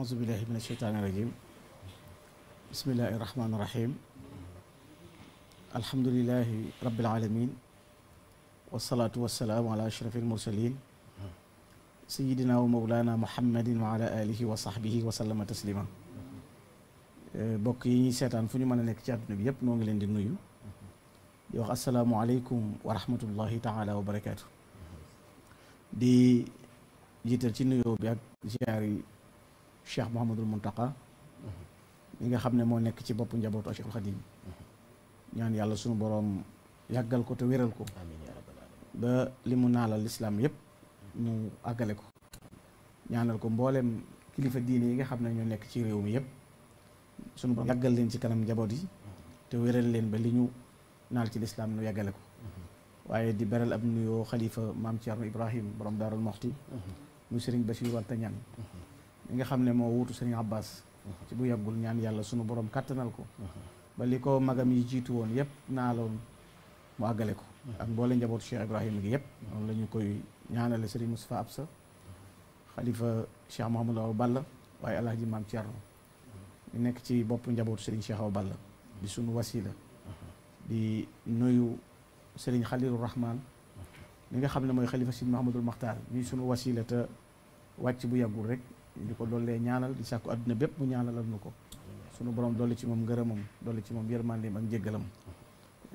أعوذ بالله من الشيطان الرجيم بسم الله الرحمن الرحيم الحمد لله رب العالمين والصلاة والسلام على أشرف المرسلين سيدنا ومولانا محمد وعلى آله وصحبه وسلم تسليما bokk yi ñuy seetaan fu ñu mën a nekk ci àdduna bi yëpp noo ngi leen di nuyu di wax asalaamualeykum wa rahmatullahi taala wa barakaatu di jiital ci nuyoo bi ak ziyaar yi Cheikh Mouhamadul Muntaqa mi nga xam ne moo nekk ci boppu njabootu Cheikhul Khadim ñaan yàlla sunu boroom yàggal ko te wéral ko ba li mu naalal lislaam yëpp mu àggale ko ñaanal ko mboolem kilifa diine yi nga xam ne ñoo nekk ci réew mi yëpp sunu boroom yàggal leen ci kanam njaboot yi te wéral leen ba li ñu naal ci lislaam nu yàggale ko waaye di beral ab nuyoo xalifa maam Thierno Ibrahim borom Daarul Moxti muy Serigne Bassirou Anta Niang mi nga xam ne moo wuutu Serigne Abbas ci bu yàggul ñaan yàlla sunu borom kàttanal ko ba li ko magam yi jiitu woon yëpp naaloon mu àggale ko ak mboole njabootu Cheikh Ibrahima gi yëpp noonu la ñu koy ñaanale Serigne Moustapha Absa xalifa Cheikh Mouhamadou Awa Balla waaye alhaji maam Thierno ñu nekk ci bopp njabootu Serigne Cheikh Awa Balla di sunu wasila di nuyu Serigne Khalilou Rahman mi nga xam ne mooy xalifa Sidi Mahamadul Maxtaar ñuy sunu wasila te wàcc bu yàggul rek di ko dollee ñaanal di sàkku àdduna bépp mu ñaanalal nu ko sunu borom dolli ci moom ngërëmam dolli ci moom yërmandeem ak njéggalam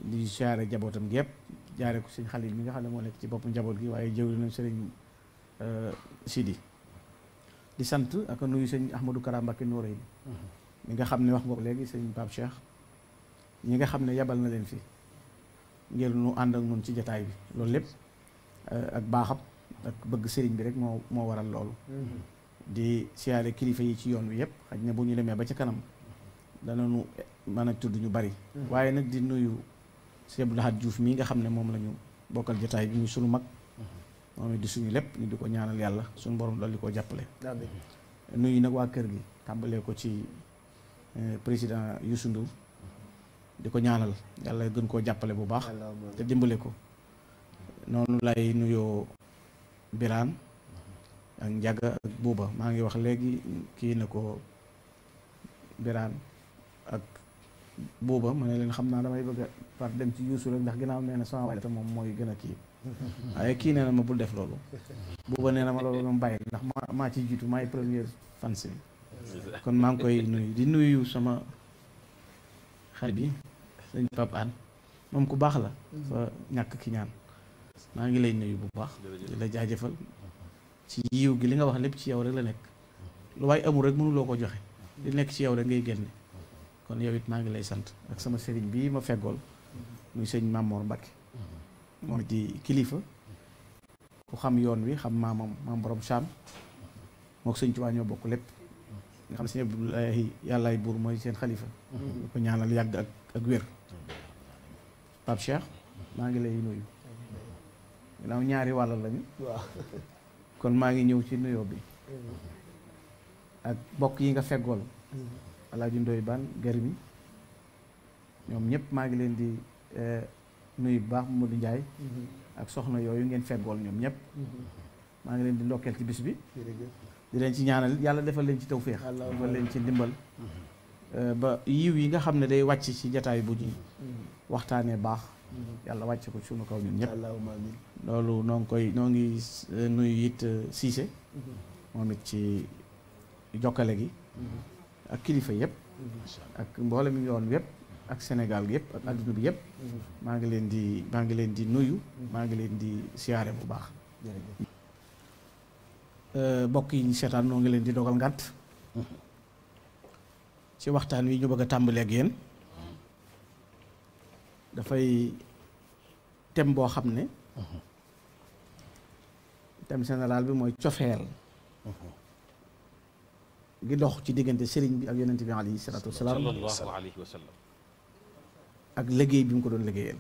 di siyaare njabootam gi yëpp jaare ko sëñ Xalil mi nga xam ne moo nekk ci bopp njaboot gi waaye jëwri nañ sëriñ Sidi di sant ak nuyu sëñ Ahmadou Kara Mbacké Noreyni mi nga xam ne wax nga ko léegi sëñ Pape Cheikh ñi nga xam ne yabal na leen fi ngir nu ànd ak nun ci jataay bi loolu lépp ak baaxam ak bëgg sëriñ bi rek moo waral loolu di siyaare kilifa yi ci yoon wi yëpp xaj na bu ñu demee ba ca kanam danañu mën a tudd ñu bari waaye nag di nuyu Sëñ Abdou Lahad Diouf mii nga xam ne moom la ñu bokkal jotaay bi ñu sunu mag moom it di suñu lépp ñu di ko ñaanal yàlla suñu borom dal di koo jàppale nuyu nag waa kër gi tàmbalee ko ci président Youssou Ndour di ko ñaanal yàlla gën koo jàppale bu baax te dimbale ko noonu lay nuyoo Birane ak Njaga ak Buuba maa ngi wax léegi kii na ko Birane ak Buuba ma ne leen xam naa damay bëgg a par dem ci Yuusu rek ndax ginnaaw nee na sama waay te moom mooy gën a kii waaye kii nee na ma bul def loolu Buuba nee na ma loolu moom bàyyi ndax maa ci jiitu maay première fans bi kon maa ngi koy nuyu di nuyu sama xarit bi sëñ Pape An moom ku baax la fa ñàkk ki ñaan maa ngi lay nuyu bu baax di la jaajëfal ci yiw gi li nga wax lépp ci yow rek la nekk lu waaye amul rek mënuloo ko joxe li nekk ci yow rek ngay génne kon yow it maa ngi lay sant ak sama sëriñ bii ma feggool muy sëñ Mamor Mbacké moom di kilifa ku xam yoon wi xam maam borom Saam moo ko sëñ Tuubaa ñoo bokk lépp nga xam ne sëñ Abdoulaye yàllaay buur mooy seen xalifa ko ñaanal yàgg ak wér Pape Cheikh maa ngi lay nuyu ginnaaw ñaari wàll lañu kon maa ngi ñëw ci nuyoo bi ak bokk yi nga feggool Alaaji Ndoy Baan Garmi ñoom ñëpp maa ngi leen di nuyu bu baax Modou Ndiaye ak soxna yooyu ngeen feggool ñoom ñëpp maa ngi leen di ndokkeel ci bis bi di leen ci ñaanal yàlla defal leen ci tawféex defal leen ci ndimbal ba yiw yi nga xam ne day wàcc ci jataay bu ñuy waxtaanee baax yàlla wàcc ko sunu kaw ñun ñëpp loolu noo ngi nuyu it Cissé moom it ci jokkale gi ak kilifa yëpp ak mboolem mi yoon yëpp ak Sénégal gi yëpp ak adduna bi yëpp maa ngi leen di nuyu maa ngi leen di siyaare bu baax mbokk yi ñu seetaan noo ngi leen di dogal ngànt ci waxtaan wi ñu bëgg a tàmbali ak yéen dafay thème boo xam ne thème général bi mooy cofeel gi dox ci diggante sëriñ bi ak yonent bi alayhi salaatu wasalaam ak liggéey bi mu ko doon liggéeyal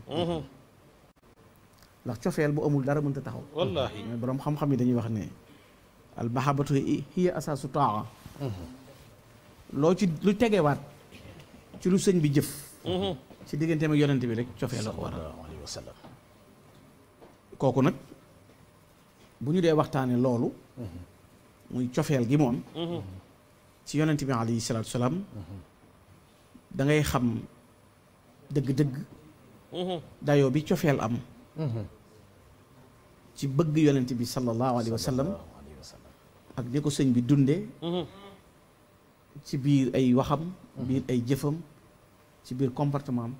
ndax cofeel bu amul dara mënta taxaw wallaahi mais boroom xam-xam yi dañuy wax ne al mahabbatu hiya asaasu taa loo ci lu tegewaat ci lu sëñ bi jëf ci digganteem ak yonent bi rek cofeel la ko waral kooku nag bu ñu dee waxtaane loolu muy cofeel gi moom ci yonent bi alayhi salaatu salaam da ngay xam dëgg-dëgg dayoo bi cofeel am ci bëgg yonent bi sallallahu alayhi wa sallam ak di ko sëñ bi dunde ci biir ay waxam biir ay jëfam ci biir comportement am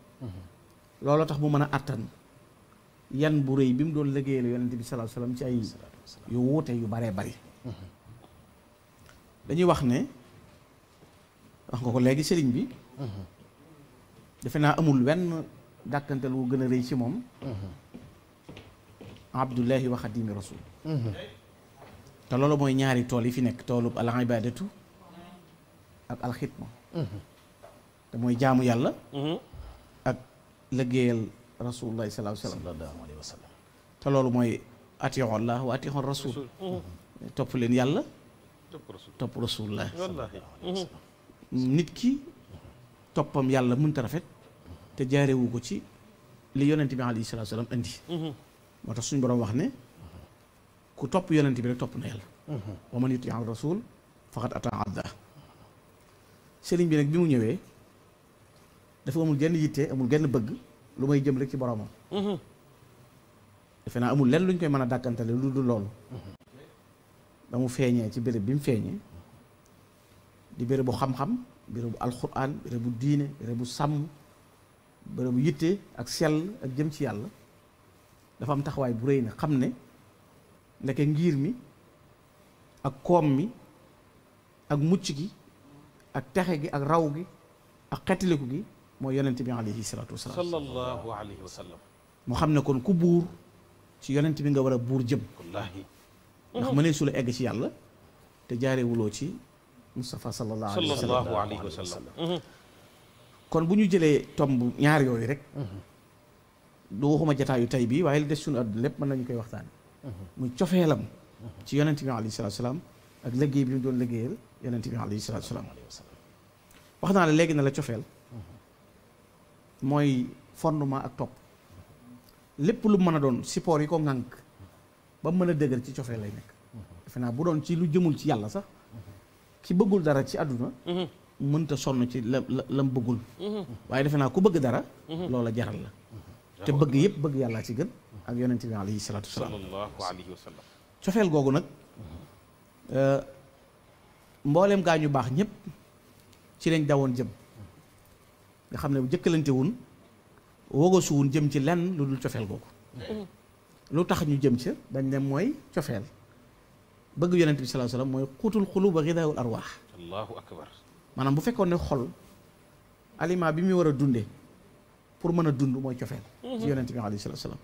loolu tax mu mën a àttan yan bu rëy bi mu doon liggéeyal yonent bi sallallahu alayhi wa sallam ci ay yu wuute yu baree bari dañuy wax ne wax nga ko léegi sëriñ bi defe naa amul wenn dàkkantal wu gën a rëy ci moom abdullahi wa xadimi rasul te loolu mooy ñaari tool yi fi nekk toolub al ibadatu ak alxidma te mooy jaamu yàlla ak liggéeyal rasulullahi sallallahu alayhi wa sallam te loolu mooy atiiu allah wa atiiu rasul topp leen yàlla topp rasulullah nit ki toppam yàlla mënta rafet te jaarewu ko ci li yonent bi alayhi salaatu salaam indi moo tax suñu boroom wax ne ku topp yonent bi rek topp na yàlla wa man yuti ar rasul faqad ataa Allah sëriñ bi nag bi mu ñëwee dafa amul genn yitte amul genn bëgg lu may jëm rek ci boromam defe naa amul lenn luñ koy mën a dàkkantale lu dul loolu ba mu feeñee ci béréb bi mu feeñee di bérébu xam-xam bérébu alxuraan bérébu diine bérébu sàmm bérébu yitte ak sell ak jëm ci yàlla dafa am taxawaay bu rëy na xam ne ndeke ngir mi ak koom mi ak mucc gi ak texe gi ak raw gi ak xettiliku gi mooy yonent bi alayhi salaatu wasalaam sallallahu alayhi wa sallam moo xam ne kon ku buur ci yonent bi nga war a buur jëm wallaahi ndax mënee su la egg ci yàlla te jaarewuloo ci Mustafa sallallahu alayhi wa sallam kon bu ñu jëlee tomb ñaar yooyu rek du waxuma jataayu tay bi waaye li des suñu àdduna lépp mën nañu koy waxtaan muy cofeelam ci yonent bi alayhi salaatu salaam ak liggéey bi mu doon liggéeyal yonent bi alayhi salaatu salaam wax naa la léegi na la cofeel mooy fondement ak topp lépp lu mën a doon support yi ko ŋànk ba mën a dëgër ci cofeel lay nekk defe naa bu doon ci lu jëmul ci yàlla sax ki bëggul dara ci àdduna mënta sonn ci la mu bëggul waaye defe naa ku bëgg dara loola jaral la te bëgg yëpp bëgg yàlla ci gën ak yonent bi alayhi salaatu wasalaam sallallahu alayhi wa sallam cofeel googu nag mbooleem gaa ñu baax ñëpp ci lañ dawoon jëm nga xam ne bu jëkkalante wun wogosu wun jëm ci lenn lu dul cofeel googu lu tax ñu jëm ca dañ ne mooy cofeel bëgg yonent bi sallallahu alayhi wasallam mooy xuutul xulub wa gidaawul arwaax allahu akbar maanaam bu fekkoon ne xol aliment bi muy war a dunde pour mën a dund mooy cofeel ci yonent bi alayhi salaatu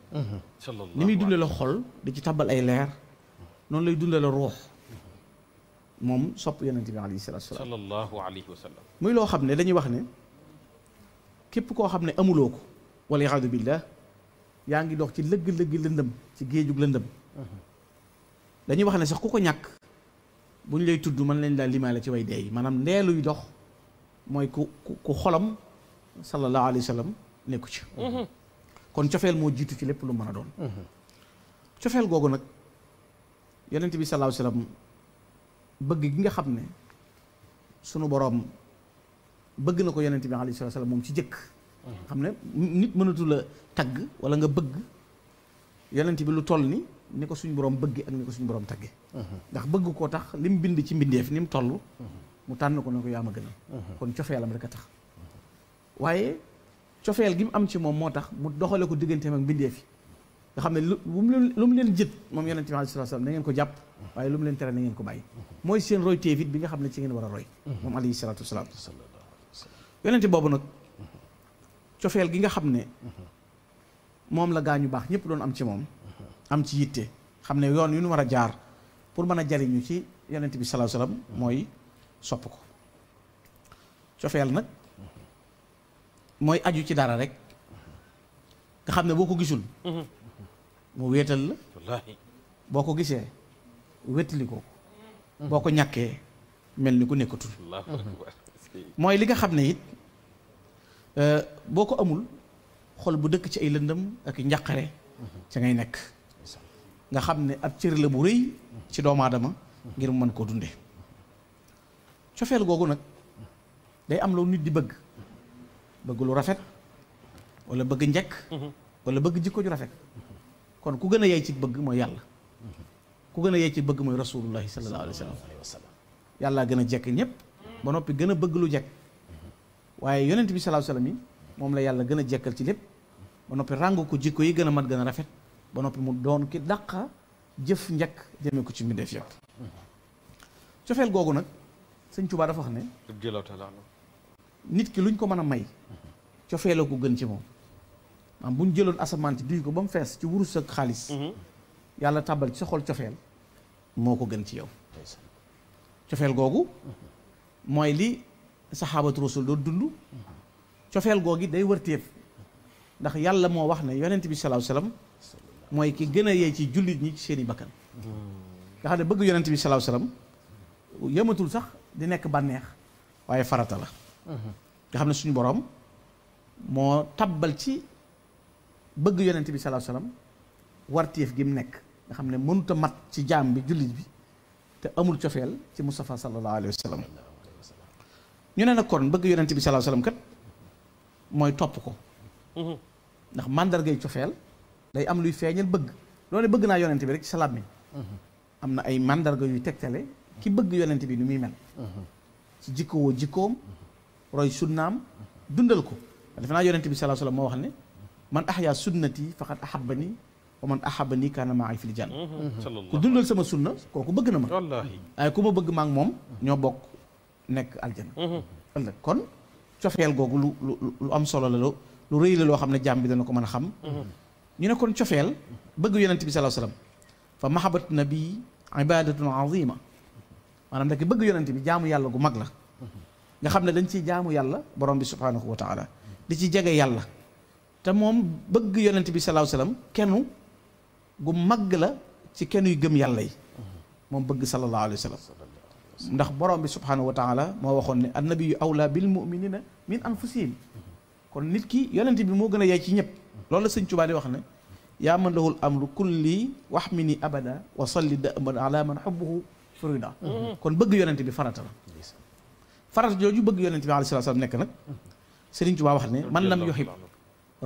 wasallam ni muy dunde la xol di ci tabal ay leer noonu lay dunde la ruux moom sopp yonent bi alayhi salaatu wasallam sallallahu alayhi wa sallam muy loo xam ne dañuy wax ne képp koo xam ne amuloo ko wala iyaadu billah yaa ngi dox ci lëgg-lëgg lëndëm ci géejug lëndëm dañuy wax ne sax ku ko ñàkk bu ñu lay tudd mën lañ laa limaale ci way dee yi maanaam ndeeluy dox mooy ku xolam sallallahu alayhi wa sallam nekku ci kon cofeel moo jiitu ci lépp lu mën a doon cofeel googu nag yonent bi sallallahu alayhi wa sallam bëgg gi nga xam ne sunu boroom bëgg na ko yonent bi alayhi salaam moom ci jëkk xam ne nit mënatu la tagg wala nga bëgg yonent bi lu toll ni ko suñu boroom bëgge ak ni ko suñu boroom tagge ndax bëgg koo tax li mu bind ci mbindeef ni mu toll mu tànn ko ne ko yaa ma gënal kon cofeelam rek a tax waaye cofeel gi mu am ci moom moo tax mu doxale ko digganteem ak mbindeef yi nga xam ne lu mu leen jët moom yonent bi alayhi salaam na ngeen ko jàpp waaye lu mu leen tere na ngeen ko bàyyi mooy seen roy téefit bi nga xam ne ci ngeen war a roy moom alayhi salaatu wasalaam yonent boobu nag cofeel gi nga xam ne moom la gaa ñu baax ñëpp doon am ci moom am ci yitte xam ne yoon yu ñu war a jaar pour mën a jariñu ci yonent bi sallallahu alayhi wasallam mooy sopp ko cofeel nag mooy aju ci dara rek nga xam ne boo ko gisul mu wéetal la wallaahi boo ko gisee wétali ko boo ko ñàkkee mel ni ku nekkatul allahu akbar mooy li nga xam ne it boo ko amul xol bu dëkk ci ay lëndëm ak njàqare ca ngay nekk nga xam ne ab cër la bu rëy ci doomu aadama ngir mu mën koo dunde cofeel googu nag day am loolu nit di bëgg lu rafet wala bëgg njekk wala bëgg jikko ju rafet kon ku gën a yey ci bëgg mooy yàlla ku gën a yey ci bëgg mooy rasulullahi sallallahu alayhi wa sallam yàllaa gën a jekk ñëpp ba noppi gën a bëgg lu jekk waaye yonent bi sallallahu alayhi wa sallam yi moom la yàlla gën a jekkal ci lépp ba noppi ràng ko jikko yi gën a mat gën a rafet ba noppi mu doon ki dàqa jëf njëkk jëmee ko ci mbindeef yëpp cofeel googu nag sëñ Tuubaa dafa wax ne nit ki luñ ko mën a may cofeel ko gën ci moom maanaam bu ñu jëloon asamaan ci duy ko ba mu fees ci wurus ak xaalis yàlla tàbbal ci sa xol cofeel moo ko gën ci yow cofeel googu mooy li saxaabatu rasul doon dund cofeel googi day wërteef ndax yàlla moo wax ne yonent bi sallallahu alayhi wasallam mooy ki gën a yey ci jullit ñi ci seeni bakkan nga xam ne bëgg yonent bi sallallahu alayhi wasallam yëmatul sax di nekk bànneex waaye farata la nga xam ne suñu borom moo tabbal ci bëgg yonent bi sallallahu alayhi wasallam warteef gi mu nekk nga xam ne mënut a mat ci jaam bi jullit bi te amul cofeel ci Mustafa sallallahu alayhi wasallam ñu ne nag kon bëgg yonent bi sallallahu alayhi wasallam kat mooy topp ko ndax màndargay cofeel day am luy feeñal bëgg loolu bëgg naa yonent bi rek ci sa làmmiñ am na ay màndarga yuy tegtale ki bëgg yonent bi nu muy mel ci jikkowoo jikkoom roy sunnaam dundal ko defe naa yonent bi sallallahu alayhi wasallam moo wax ne man ahya sunnati faqad ahabbani wa man ahabbani kaana ma'i fil janna ku dundal sama sunna kooku bëgg na ma wallaahi waaye ku ma bëgg ma ak moom ñoo bokk nekk aljana ëllëg kon cofeel googu lu am solo la lu rëy la loo xam ne jàmm bi dana ko mën a xam ñu ne kon cofeel bëgg yonent bi sallallahu alayhi wasallam fa mahabbatu nabi ibadatun azima maanaam ndeke bëgg yonent bi jaamu yàlla gu mag la nga xam ne dañ ciy jaamu yàlla borom bi subhanahu wa taala di ci jege yàlla te moom bëgg yonent bi sallallahu alayhi wasallam kennu gu mag la ci kenn yu gëm yàlla yi moom bëgg sallallahu alayhi wasallam ndax borom bi subhanahu wa taala moo waxoon ne annabiyyu awla bil mu'minina min anfusihim kon nit ki yonent bi moo gën a yey ci ñëpp loolu la sëñ Tuubaa di wax ne yaa man lahul amru kulli wahmini abada wa salli da'man ala man hubbuhu furida kon bëgg yonent bi farata la farata jooju bëgg yonent bi alayhi salaam nekk nag sëriñ Tuubaa wax ne man lam yuhib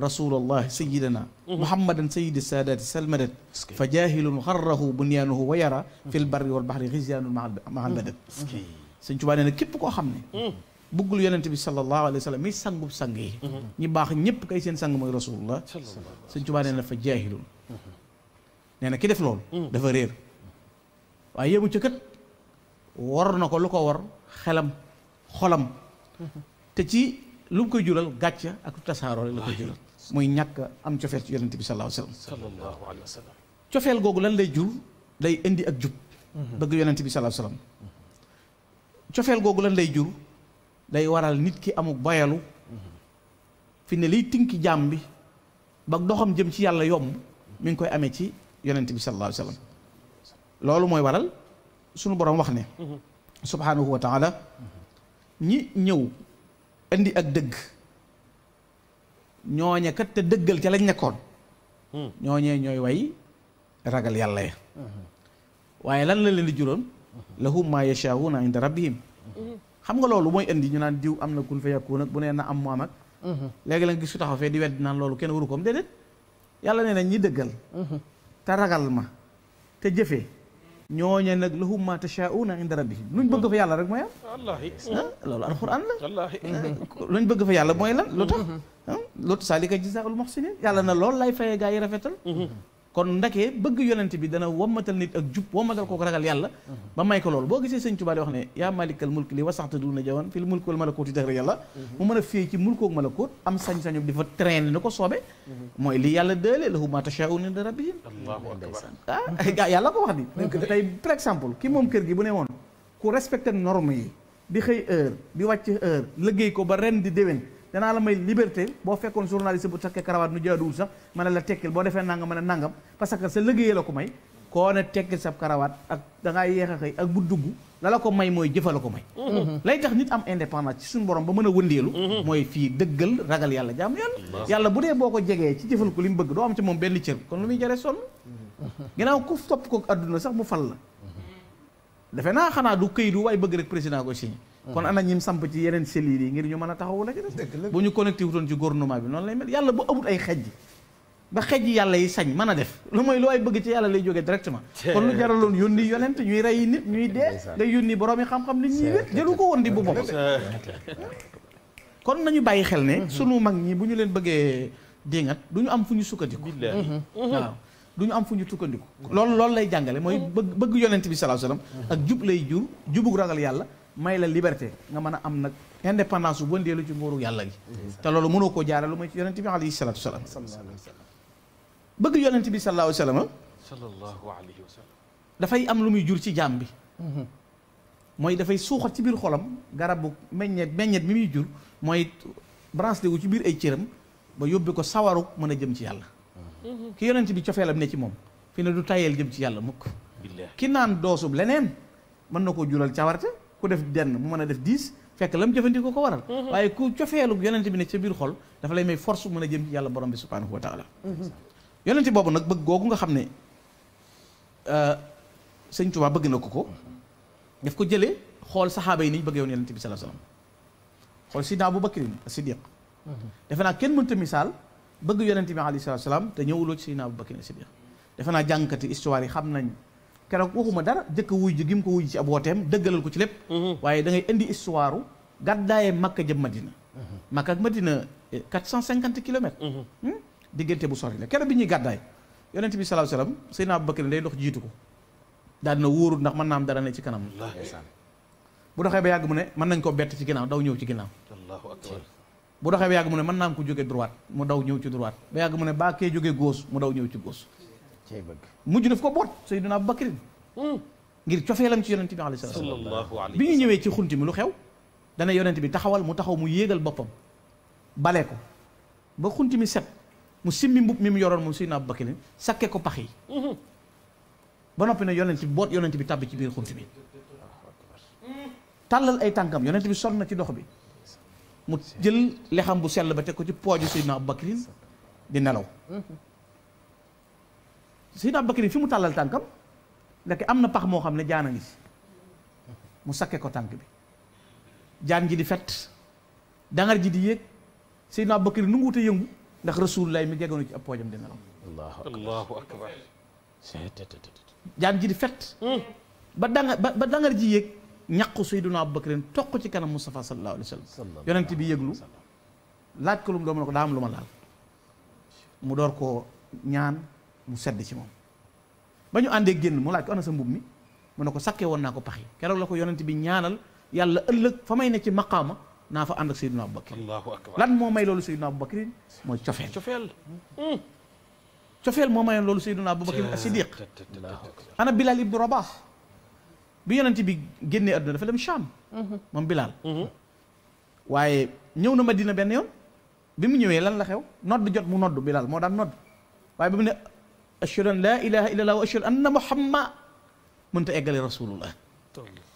rasulallah sayyidina muhammadan sayyidi saadaati salmadat fa jaahilun xarrahu bunyanuhu wa yara fil barri wal bahri xisyaanun mahal badat sëñ Tuubaa nee na képp koo xam ne bëggul yonent bi sallallahu alayhi wa sallam mi sangub sang yi ñi baax ñëpp kay seen sang mooy rasulullah sëñ Tuubaa nee na fa jaahilun nee na ki def loolu dafa réer waaye yéemu ca kat war na ko lu ko war xelam xolam te ci lu mu koy jural gàcca ak tasaaroo rek la koy jural muy ñàkk am cofeel ci yonent bi sallallahu alayhi wa sallam cofeel googu lan lay jur day indi ak jub bëgg yonent bi sallallahu alayhi wa sallam cofeel googu lan lay jur day waral nit ki amuk bayalu fi ne liy tinki jaam bi ba doxam jëm ci yàlla yomb mi ngi koy amee ci yonent bi sallallahu alayhi wa sallam loolu mooy waral sunu borom wax ne subhanahu wa taala ñi ñëw indi ak dëgg ñooñe kat te dëggal ca lañ nekkoon ñooñee ñooy way ragal yàlla ya waaye lan la leen di juróon lahum ma yashaa'una inda rabbihim xam nga loolu mooy indi ñu naan diw am na kun fa yakun ak bu nee na am mu am ak léegi la nga gis su taxaw fee di wedd naan loolu kenn waru ko am déedéet yàlla nee na ñi dëggal te ragal ma te jëfee ñooñe nag lahum ma tashaa'una inda rabbihim luñ bëgg fa yàlla rek mooy am wallaahi loolu alxuraan la wallaahi luñ bëgg fa yàlla mooy lan lu tax lu zaalika jazaa'ul muhsinin yàlla na loolu lay fayee gaa yi rafetal kon ndake bëgg yonent bi dana wammatal nit ak jub wammatal kooku ragal yàlla ba may ko loolu boo gisee sëñ Tuubaa di wax ne yaa malikal mulk li wasaxta duna jawan fil mulk wal malakuuti dahra yàlla mu mën a féey ci mulk ak malakuut am sañ-sañu di fa traîner ni ko soobe mooy li yàlla dële lahu ma tashaa'una inda rabbihim gaa yàlla ko wax di tey par exemple ki moom kër gi bu ne woon ku respecté norme yi di xëy heure di wàcc heure liggéey ko ba ren di déwén danaa la may liberté boo fekkoon journaliste bu takkee karawaat nu jaaduwul sax ma ne la tekkil boo defee nangam ma ne nangam parce que sa liggéeyee la ko may koo ne tekkil sa karawaat ak da ngaa yéex a xëy ak bu dugg la ko may mooy jëfa la ko may lay tax nit am indépendance ci suñu borom ba mën a wëndeelu mooy fii dëggal ragal yàlla jaamu yàlla bu dee boo ko jegee ci jëfal ko li mu bëgg doo am ci moom benn cër kon lu muy jaree sonn ginnaaw ku topp ko adduna sax mu fal la defe naa xanaa du këy du waaye bëgg rek président ko signé kon ana ñim samp ci yeneen cellules yi ngir ñu mën a taxawu la ci def bu ñu connecté wutoon ci gouvernement bi noonu lay mel yàlla bu amut ay xejj ba xejj yàlla yi sañ mën a def lu mooy lu ay bëgg ci yàlla lay jógee directement kon lu jaraloon yónni yonent ñuy rey nit ñuy dee day yónni boroomi xam-xam nit ñuy wét jëlu ko woon di bu bopp kon nañu bàyyi xel ne sunu mag ñi bu ñu leen bëggee déngat du ñu am fu ñu sukkandiku waaw du ñu am fu ñu tukkandiku loolu lay jàngale mooy bëgg yonent bi sallallahu alayhi wasallam ak jub lay jur jubug ragal yàlla may la liberté nga mën a am nag indépendance bu wëndeelu ci nguuru yàlla gi te loolu mënoo koo jaare lu mooy ci yonent bi alayhi salatu wasalam bëgg yonent bi sallallahu alayhi wasallam dafay am lu muy jur ci jaam bi mooy dafay suuxat ci biir xolam garabu meññet mi muy jur mooy branché wu ci biir ay cëram ba yóbbi ko sawaru mën a jëm ci yàlla ki yonent bi cofeelam ne ci moom fi ne du tayeel jëm ci yàlla mukk ki naan doosub leneen mën na koo jural cawarte ku def denn mu mën a def 10 fekk lam jëfandikoo ko waral waaye ku cofeelu yonent bi ne ca biir xol dafa lay may force mën a jëm ci yàlla borom bi subhanahu wa taala yonent boobu nag bëgg googu nga xam ne sëñ Tuubaa bëgg na ko daf ko jëlee xool saxaaba yi ni ñu bëggee woon yonent bi sallallahu alayhi wasallam xool sidna Abu Bakrin as-Siddiq defe naa kenn mënta misaal bëgg yonent bi alayhi salaatu salaam te ñëwuloo ci sidna Abu Bakrin as-Siddiq defe naa jàngkati histoire yi xam nañ keroog waxuma dara jëkk wuy ji gi mu ko wuy ci ab wooteem dëggalal ko ci lépp waaye da ngay indi histoire gàddaaye Makka jëm Madina Makka ak Madina 450 kilomètres diggante bu sori la keroog bi ñuy gàddaay yonent bi sallallahu alayhi wasallam sidna Abu Bakrin day dox jiitu ko daal dina wóorul ndax mën naa am dara ne ci kanam bu doxee ba yàgg mu ne mën nañ ko bett ci ginnaaw daw ñëw ci ginnaaw bu doxee ba yàgg mu ne mën naa am ko jóge droite mu daw ñëw ci droite ba yàgg mu ne baa kee jóge gauche mu daw ñëw ci gauche mujj daf ko boot Seydina Abu Bakrin ngir cofeelam ci yonent bi alayhi salaam bi ñu ñëwee ci xunti mi lu xew dana yonent bi taxawal mu taxaw mu yéegal boppam bale ko ba xunti mi set mu simmi mbub mi mu yoroon moom Seydina Abu Bakrin sakke ko pax yi ba noppi ne yonent bi boot yonent bi tàbbi ci biir xunt bi tàllal ay tànkam yonent bi sonn na ci dox bi mu jël lexam bu sell ba teg ko ci pooju Seydina Abu Bakrin di nelaw Seydina Abu Bakrin fi mu tàllal tànkam ndeke am na pax moo xam ne jaan a ngi si mu sakke ko tànk bi jaan ji di fet dangar ji di yéeg Seydina Abu Bakrin nu ngu wute yëngu ndax Rasulullah mi geggoonu ci ab poojam di nelaw allahu akbar jaan ji di fet ba dangar ji yéeg ñaqu Seydina Abu Bakrin toq ci kanam Mustafa sallallahu alayhi wa sallam yonent bi yëglu laaj ko lu mu doon mu ne ko daa am lu ma laal mu door koo ñaan mu sedd ci moom ba ñu àndee génn mu laaj ko ana sa mbub mi mu ne ko sakkee woon naa ko pax yi keroog la ko yonent bi ñaanal yàlla ëllëg fa may ne ci maqaama naa fa ànd ak Seydina Abu Bakrin lan moo may loolu Seydina Abu Bakrin mooy cofeel moo mayoon loolu Seydina Abu Bakrin as-Siddiq ana Bilal ibnu Rabah bi yonent bi génnee àdduna dafa dem Sham moom Bilal waaye ñëw na Madina benn yoon bi mu ñëwee lan la xew nodd jot mu nodd Bilal moo daan nodd waaye bi mu ne ashhadu an laa ilaha illallah wa ashhadu anna muhammad mënta eggale rasulullah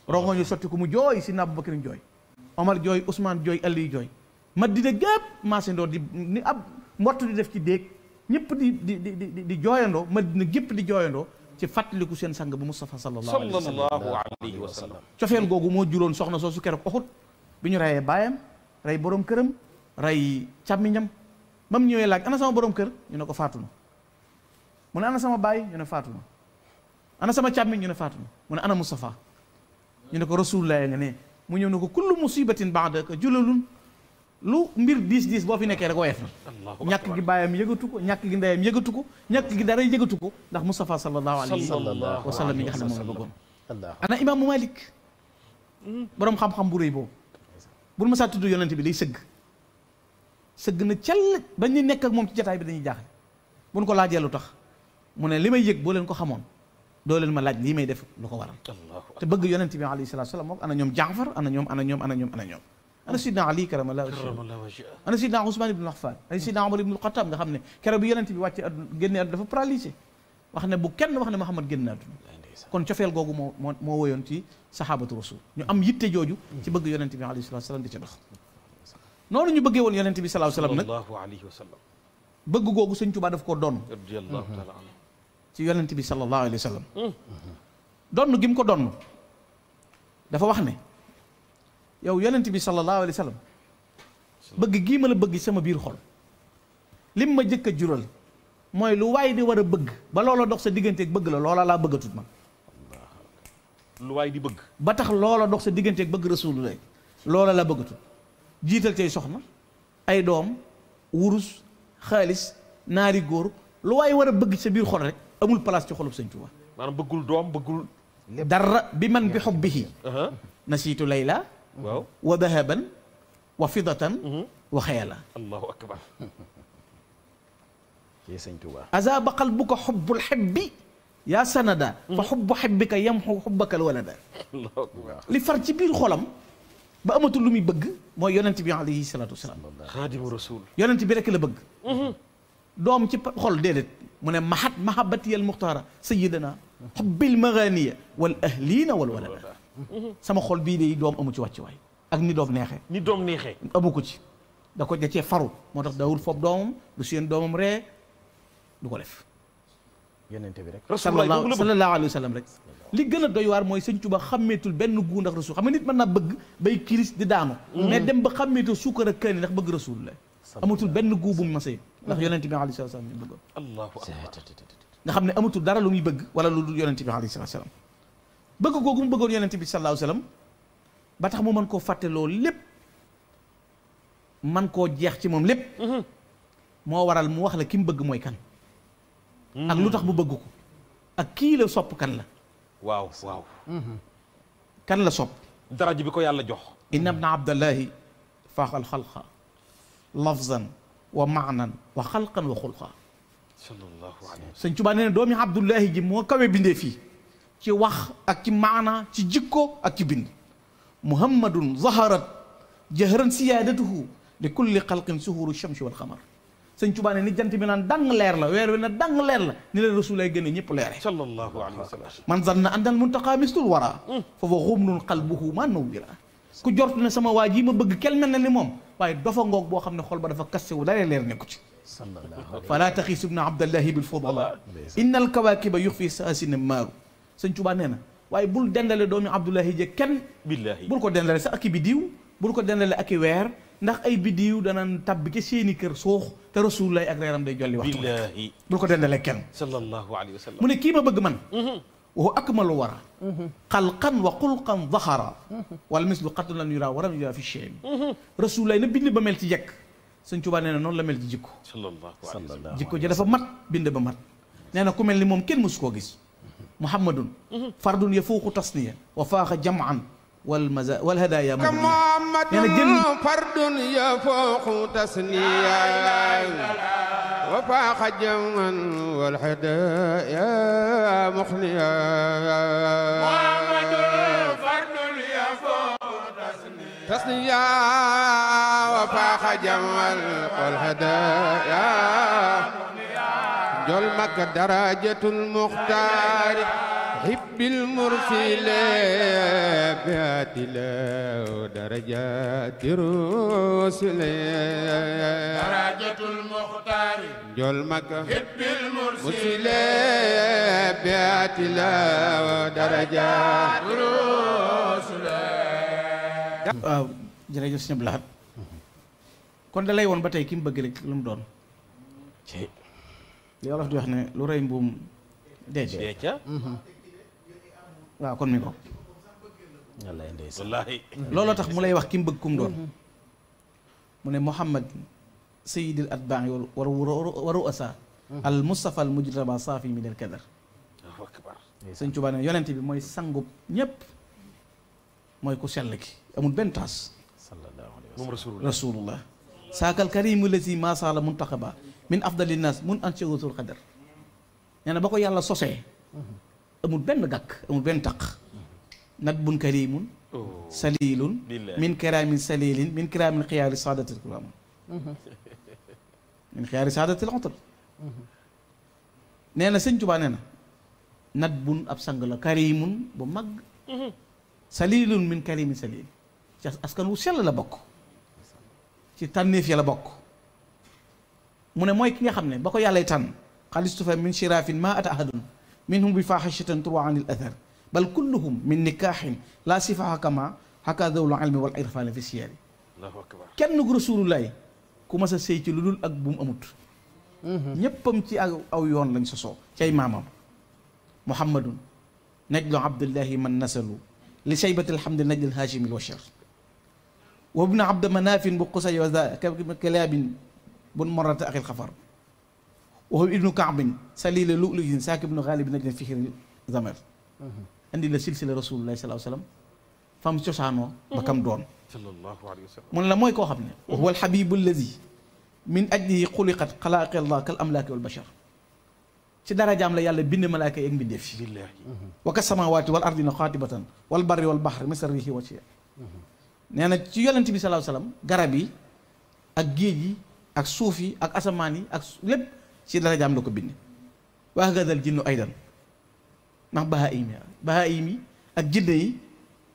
rongo ñu sotti ko mu jooy Seydina Abu Bakrin jooy Omar jooy Ousmane jooy Ali jooy Madina gépp maasandoo di ni ab mbott di def ci déeg ñëpp di jooyandoo Madina gépp di jooyandoo ci fàttaliku seen sang bu Mustafa sallallahu alayhi wa sallam cofeel googu moo juróon soxna soosu keroog Uhud bi ñu reyee baayam rey borom këram rey càmmiñam ba mu ñëwee laaj ana sama borom kër ñu ne ko faatu na mu ne ana sama baay ñu ne faatu na ana sama càmmiñ ñu ne faatu na mu ne ana Mustafa ñu ne ko rasulullah nga ne mu ñëw ne ko kullu musibatin ba'daka julalun lu mbir diis boo fi nekkee rek woyof na ñàkk gi baayam yëgatu ko ñàkk gi ndeyam yëgatu ko ñàkk gi dara yëgatu ko ndax Mustafa sallallahu alayhi wa sallam yi nga xam ne moom la bëggoon ana imaamu Malik boroom xam-xam bu rëy boobu bu ma saa tudd yonent bi day sëgg na cell ba ñu nekk ak moom ci jataay bi dañuy jaaxle bu ñu ko laajee lu tax mu ne li may yëg boo leen ko xamoon doo leen ma laaj lii may def lu ko waral te bëgg yonent bi alayhi salaatu salaam moom ana ñoom Jaafar ana ñoom ana sidna Ali karamallahu wajhahu ana sidna Ousmane ibn Affan ana sidna Omar ibn al-Khattab nga xam ne keroog bi yonent bi wàcce génne àdduna dafa paralysé wax ne bu kenn wax ne Muhammad génn àdduna kon cofeel googu moo woyoon ci sahabatu rasul ñu am yitte jooju ci bëgg yonent bi alayhi salatu wasallam di ci dox noonu ñu bëggee woon yonent bi sallallahu alayhi wasallam nag bëgg googu Sëñ Tuubaa daf koo doon ci yonent bi sallallahu alayhi wasallam donn gi mu ko donn dafa wax ne yow yonent bi sallallahu alayhi wa sallam bëgg gii ma la bëgg sama biir xol lim ma jëkk a jural mooy lu waay di war a bëgg ba loola dox sa digganteeg bëgg la loola laa bëggatut man lu waay di bëgg ba tax loola dox sa digganteeg bëgg rasulullah loola laa bëggatut jiital cay soxna ay doom wurus xaalis naari góor lu waay war a bëgg sa biir xol rek amul place ci xolub Sëñ Tuubaa maanaam bëggul doom bëggul dara bi man bi xubbihi nasiitu layla waaw wa dahaban wa fidatan wa xayala allahu akbar ci Sëñ Tuubaa azaba qalbuka xubbul xibbi yaa sanada fa xubbu xibbika yamxu xubbaka alwalada allahu akbar li far ci biir xolam ba amatul lu muy bëgg mooy yonent bi alayhi salaatu wasalaam xaadimu rasul yonent bi rek la bëgg doom ci xol déedéet mu ne mahat mahabati al muxtaara sayidana xubbil maganiya wal ahliina wal walada sama xol bii de doom amu ci wàcc waay ak ni doom neexee ni doom neexee amu ko ci da ko da cee faru moo tax daawul foofu doomam du seen doomam ree du ko def yonente bi rek sallallahu alayhi wa sallam rek li gën a doy waar mooy Sëñ Tuubaa xàmmeetul benn guu ndax rasul xam nga nit mën naa bëgg bay kiris di daanu mais dem ba xàmmeetul suukar ak kaani ndax bëgg rasul la amatul benn guu bu mu masee ndax yonente bi alayhi salaam ñu bëggoon allahu akbar nga xam ne amatul dara lu muy bëgg wala lu dul yonente bi alayhi salaam bëgg googu mu bëggoon yonente bi sallallahu alayhi wa sallam ba tax mu mën koo fàtte loolu lépp man koo jeex ci moom lépp moo waral mu wax la ki mu bëgg mooy kan ak lu tax mu bëgg ko ak kii la sopp kan la waaw waaw kan la sopp daraja bi ko yàlla jox inna ibna abdallahi faaxal xalqa lafzan wa maanan wa xalqan wa xulqa sallallahu alayhi wa sallam Sëñ Tuubaa nee na doomi abdullahi ji moo kawe bindee fii ci wax ak ci maana ci jikko ak ci bind muhammadun zaharat jahran siyaadatuhu li kulli xalqin suhuru shamsi wal xamar Sëñ Tuubaa ne ni jant bi naan dang leer la weer wi na dang leer la ni la rasul ay gën a ñëpp leere sallallahu alayhi wa sallam man zanna anna al muntaqa mislul wara fa wa xumnun qalbuhu ma nawwira ku jortu ne sama waa ji ma bëgg kel mel na ni moom waaye dafa ngoog boo xam ne xol ba dafa kastewu daree leer nekku ci fala taxiisu ibna abdallahi bil fudala inna al kawakiba yuxfi saasina maaru Sëñ Tuubaa nee na waaye bul dendale doomi abdullahi je kenn billahi bul ko dendale sax ak i bidiw bul ko dendale ak i weer ndax ay bidiw danañ tabbi ci seeni kër suux te rasulullah ak reeram day jolli waxtu billahi bul ko dendale kenn sallallahu alayhi wa sallam mu ne kii ma bëgg man wa akmalu wara xalqan wa xulqan zahara wala mislu xattu lan yura waram yura fi cheemi rasulullah na bind ba mel ci jekk Sëñ Tuubaa nee na noonu la mel ci jikko sallallahu alayhi wa sallam jikko ji dafa mat bind ba mat nee na ku mel ni moom kenn mësu koo gis muhammadun fardun yafuuqu tasniya wa faaxa jaman wal hadaaya muhammadun fardun yafuuqu tasniya wa faaxa jaman wal hadaaya muxniya muhammadun fardun yafuuqu tasniya wa faaxa jaman wal hadaaya jol makka darajatul muxtaar hibbil mursile biatila darajati rusule darajatul muxtaar jol makka hibbil mursile biatila darajati rusule waaw jërëjëf sëñ Abdou Lahad kon da lay woon ba tey ki mu bëgg rek lu mu doon li wolof di wax ne lu rëy mbuum dee ca waaw kon mi ko wallahi looloo tax mu lay wax ki mu bëgg kum doon mu ne Muhammad sayyidil atbaa'i wa ru'asa al mustafa al mujtaba saafi min al kadar Allahu akbar Sëñ Tuubaa ne yonent bi mooy sangub ñépp mooy ku sell ki amul benn taas moom rasulullah rasulullah saakal karimu lati masala muntaqaba min afdali nas mun anshawatul qadar nee na ba ko yàlla sosee amul benn gàkk amul benn taq nat bun karimun salilun min kiraamin salilin min kiraamin xiyaari saadatil kiram min xiyaari saadatil otar nee na Sëñ Tuubaa nee na nat bun ab sang la karimun bu mag salilun min karimin salil ci askan wu sell la bokk ci tànneef ya la bokk mu ne mooy ki nga xam ne ba ko yàllay tànn xalistufa min shirafin ma ata ahadun minhum bi faxishatan turwa an il athar bal kulluhum min nikaaxin la sifaha kama xakka dawlu ilmi wal irfani fi siyari allahu akbar kenn gu rasulullahi ku mas a sëy ci lu dul ak bu mu amut ñéppam ci aw yoon lañ sosoo cay maamam muhammadun najlu abdullahi man nasalu li shaybati alhamdi najl hashimi lwachar wa ibnu abda manafin bu qusay wa kalaabin bun morata axil xafar wa ibnu kaabin salila lu'lu'in saaki ibnu xaalib najl fihri zamer indi la silsila rasulullahi sallallahu alayhi wa sallam fam cosaanoo ba kam doon sallallahu alayhi wa sallam mun la mooy koo xam ne wa huwa alxabibu allazi min ajlihi xuliqat xalaaqi allah kal amlaaki wal bashar ci darajaam la yàlla bind malaaka yi ak mbindeef yi wa ka samawaati wal ardina xaatibatan wal barri wal baxri misrihi wa ci nee na ci yonent bi sallallahu alayhi wa sallam garab yi ak géej yi ak suuf yi ak asamaan yi ak lépp ci darajaam la ko bind wa hakadal jinnu aydan ndax bahaim yi ak jinne yi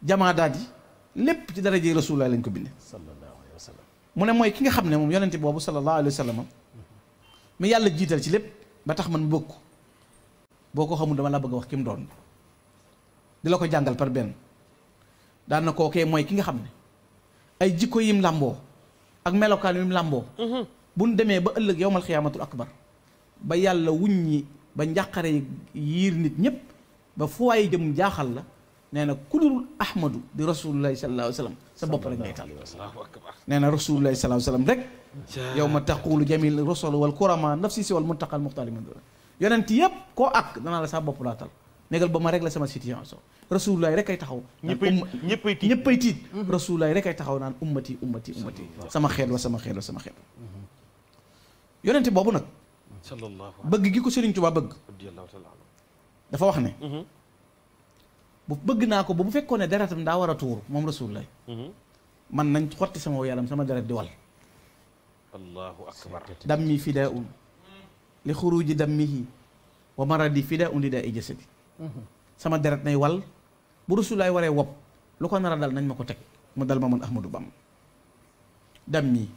jamaadaat yi lépp ci daraje rasulullah lañ ko bind sallallahu alayhi wa sallam mu ne mooy ki nga xam ne moom yonente boobu sallallahu alayhi wa sallam mi yàlla jiital ci lépp ba tax man bëgg ko boo ko xamul dama la bëgg a wax ki mu doon di la ko jàngal par benn daan na kookee mooy ki nga xam ne ay jikko yim làmboo ak melokaan yim làmboo buñ demee ba ëllëg yowmal xiyaamatul akbar ba yàlla wuññi ba njàqare yiir nit ñépp ba fu waay jëm jaaxal la nee na ku dul ahmadu di rasulullahi sallallahu alayhi wa sallam sa bopp rek ngay tal nee na rasulullahi sallallahu alayhi wa sallam rek yow ma taqulu jamil rusul wal kurama nafsi si wal muntaqal muxtaali min duna yonent yëpp koo ak danaa la sa bopp laa tal négal ba ma rek la sama situation rasulullahi rek ay taxaw ñëppay tiit rasulullahi rek ay taxaw naan ummati ummati ummati sama xeet wa sama xeet wa sama xeet yonent boobu nag bëgg gi ko Sëriñ Tuubaa bëgg dafa wax ne bu bëgg naa ko ba bu fekkoon ne deretam daa war a tuur moom rasulullah man nañ xotti sama yaram sama deret di wal allahu akbar dammi fidaun li xuruji dammihi wa maradi fidaun li daa i jasadi sama deret nay wal bu rasulullah waree wopp lu ko nar a dal nañ ma ko teg mu dal ma man ahmadou bam dammi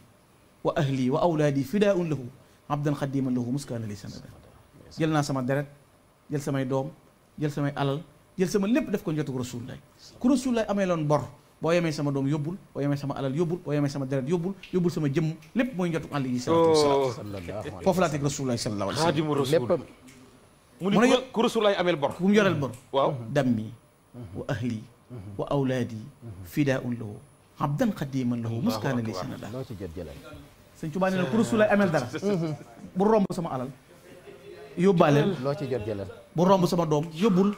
wa ahli wa awlaadi fidaun lahu abdan xadiman lahu muskaana li sanada jël naa sama deret jël samay doom jël samay alal jël sama lépp def ko njotug rasulullah ku rasulullah amee loon bor boo yemee sama doom yóbbul boo yemee sama alal yóbbul boo yemee sama deret yóbbul sama jëmm lépp mooy njotug alayhi salaatu wasalaam foofu laa teg rasulullah sallallahu alayhi wa sallam xaadimu rasul mu ne ku rasulullah ameel bor ku mu yoreel bor waaw dammi wa ahli wa awlaadi fidaun lahu abdan xadiman lahu muskaana li sanada loo ci jot jëlal sëñ Tuubaa nee na ku rasulullah ameel dara bu romb sama alal yóbbaaleel loo ci jot jëlal bu romb sama doom yóbbul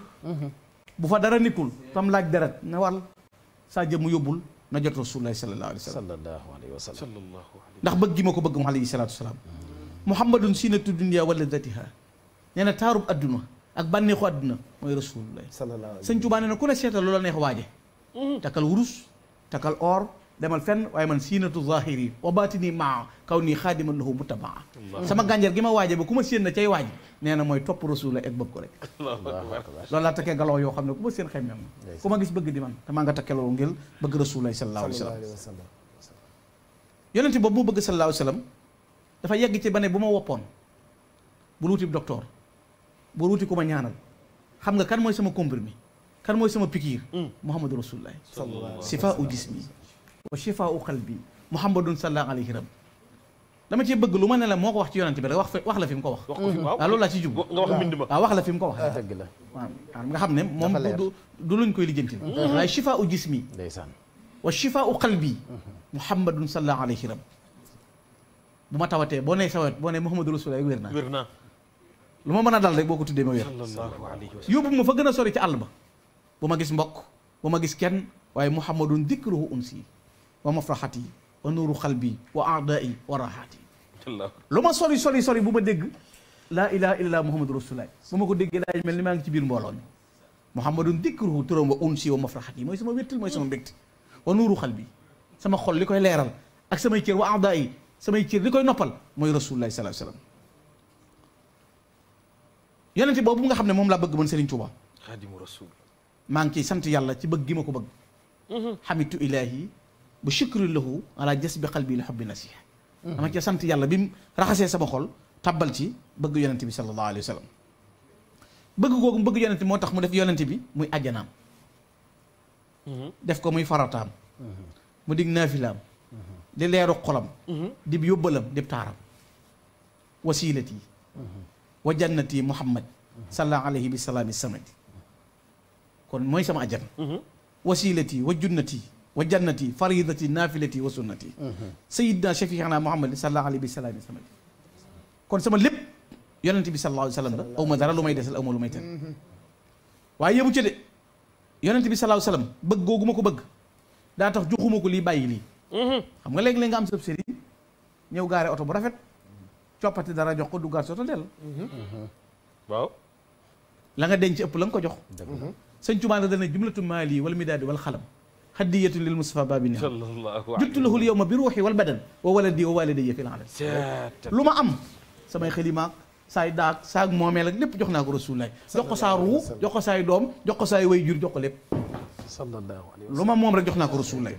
bu fa dara nikkul tam laaj deret ne wal saa jëmm yóbbul na jot rasulullah sallallahu alayhi wa sallam sallallahu alayhi wa sallam ndax bëgg gi ma ko bëgg mu alayhi salaatu wasalaam muhammadun sinatu dunya wa ladatiha nee na taarub adduna ak bànneexu adduna mooy rasulullah sallallahu alayhi sëñ Tuubaa nee na ku ne seetal loola neex waaje takkal wurus takkal or demal fenn waaye man siinatu zahiri wa batini maa kaw nii xaadiman lahu mutabaa sama gànjar gi ma waaje ba ku ma séen na cay waaj nee na mooy topp rasulullah ak bëgg ko rek loolu laa takkee galoo yoo xam ne ku ma séen xemmem na ku ma gis bëgg di man te maa nga takkee loolu ngir bëgg rasulullah sallallahu alayhi wa sallam yonente boobu mu bëgg sallallahu alayhi wa sallam dafa yegg ci ba ne bu ma woppoon bu wuti docteur bu wuti ku ma ñaanal xam nga kan mooy sama comprimé kan mooy sama pikiir muhammadu rasulullah sifaa u jismi wa shifaa u qalbi muhammadun sallallahu alayhi wa sallam dama ci bëgg lu ma ne la moo ko wax ci yonent bi rek wax la fi mu ko wax waaw loolu laa ci jub nga wax mbind ma waaw wax la fi mu ko wax dëgg la waaw nga xam ne moom du luñ koy lijjanti waaye shifaa u jismi ndeysaan wa shifaa u qalbi muhammadun sallallahu alayhi wa sallam bu ma tawatee boo nee sawet boo nee muhammadu rasulullah wér naa wér naa lu ma mën a dal rek boo ko tuddee ma wér sallallahu alayhi wa sallam yóbbu ma fa gën a sori ci àll ba bu ma gis mbokk bu ma gis kenn waaye muhammadun dikruhu unsi wa mafraxati wa nuuru xalbi wa aadai wa raxaati lu ma sori bu ma dégg laa ilaha illallah muhammadu rasulullah bu ma ko déggee daay mel ni maa ngi ci biir mbooloo mi muhammadun dikruhu turam wa unsi wa mafraxati mooy sama wéttal mooy sama mbégte wa nuuru xalbi sama xol li koy leeral ak samay cër wa aadai samay cër li koy noppal mooy rasulullah sallallahu alayhi wa sallam yonente boobu nga xam ne moom laa bëgg man Serigne Touba xaadimu rasul maa ngi ciy sant yàlla ci bëgg gi ma ko bëgg xamitu ilahi bu shukri lahu ala jas bi qalbi li xubbi nasiha dama ci sant yàlla bi mu raxasee sama xol tabbal ci bëgg yonente bi sallallahu alayhi wa sallam bëgg googu bëgg yonente bi moo tax mu def yonente bi muy àjjanaam def ko muy farataam mu dig naafilaam di leeru xolam dib yóbbalam dib taaram wasilati wa jannati muhammad salla alayhi bi salaami samadi kon mooy sama ajjana wasilati wa junnati wa jannati faridati naafilati wa sunnati sayidna shafiana muhammad salla alayhi bi salaami samadi kon sama lépp yonent bi sallallahu alayhi wa sallam la aw ma dara lu may desal aw ma lu may ten waaye yëmu ci de yonent bi sallallahu alayhi wa sallam bëgg googu ma ko bëgg daa tax joxuma ko lii bàyyi lii xam nga léegi-léeg nga am sëb sëriñ ñëw gaare oto bu rafet coppati dara jox ko duggaat soto del waaw la nga denc ëpp la nga ko jox sëñ Tuubaa na dana jumlatu maali wal midaadi wal xalam hadiyatun lil Mustafa babi ni juttu lahul yawma bi ruuxi wal badan wa waladi wa walidayya fil alam lu ma am samay xalimaak saay daag saag moomeel ak lépp jox naa ko Rasulullah jox ko saa ruu jox ko saay doom jox ko saay way jur jox ko lépp sallallahu alayhi lu ma moom rek jox naa ko Rasulullah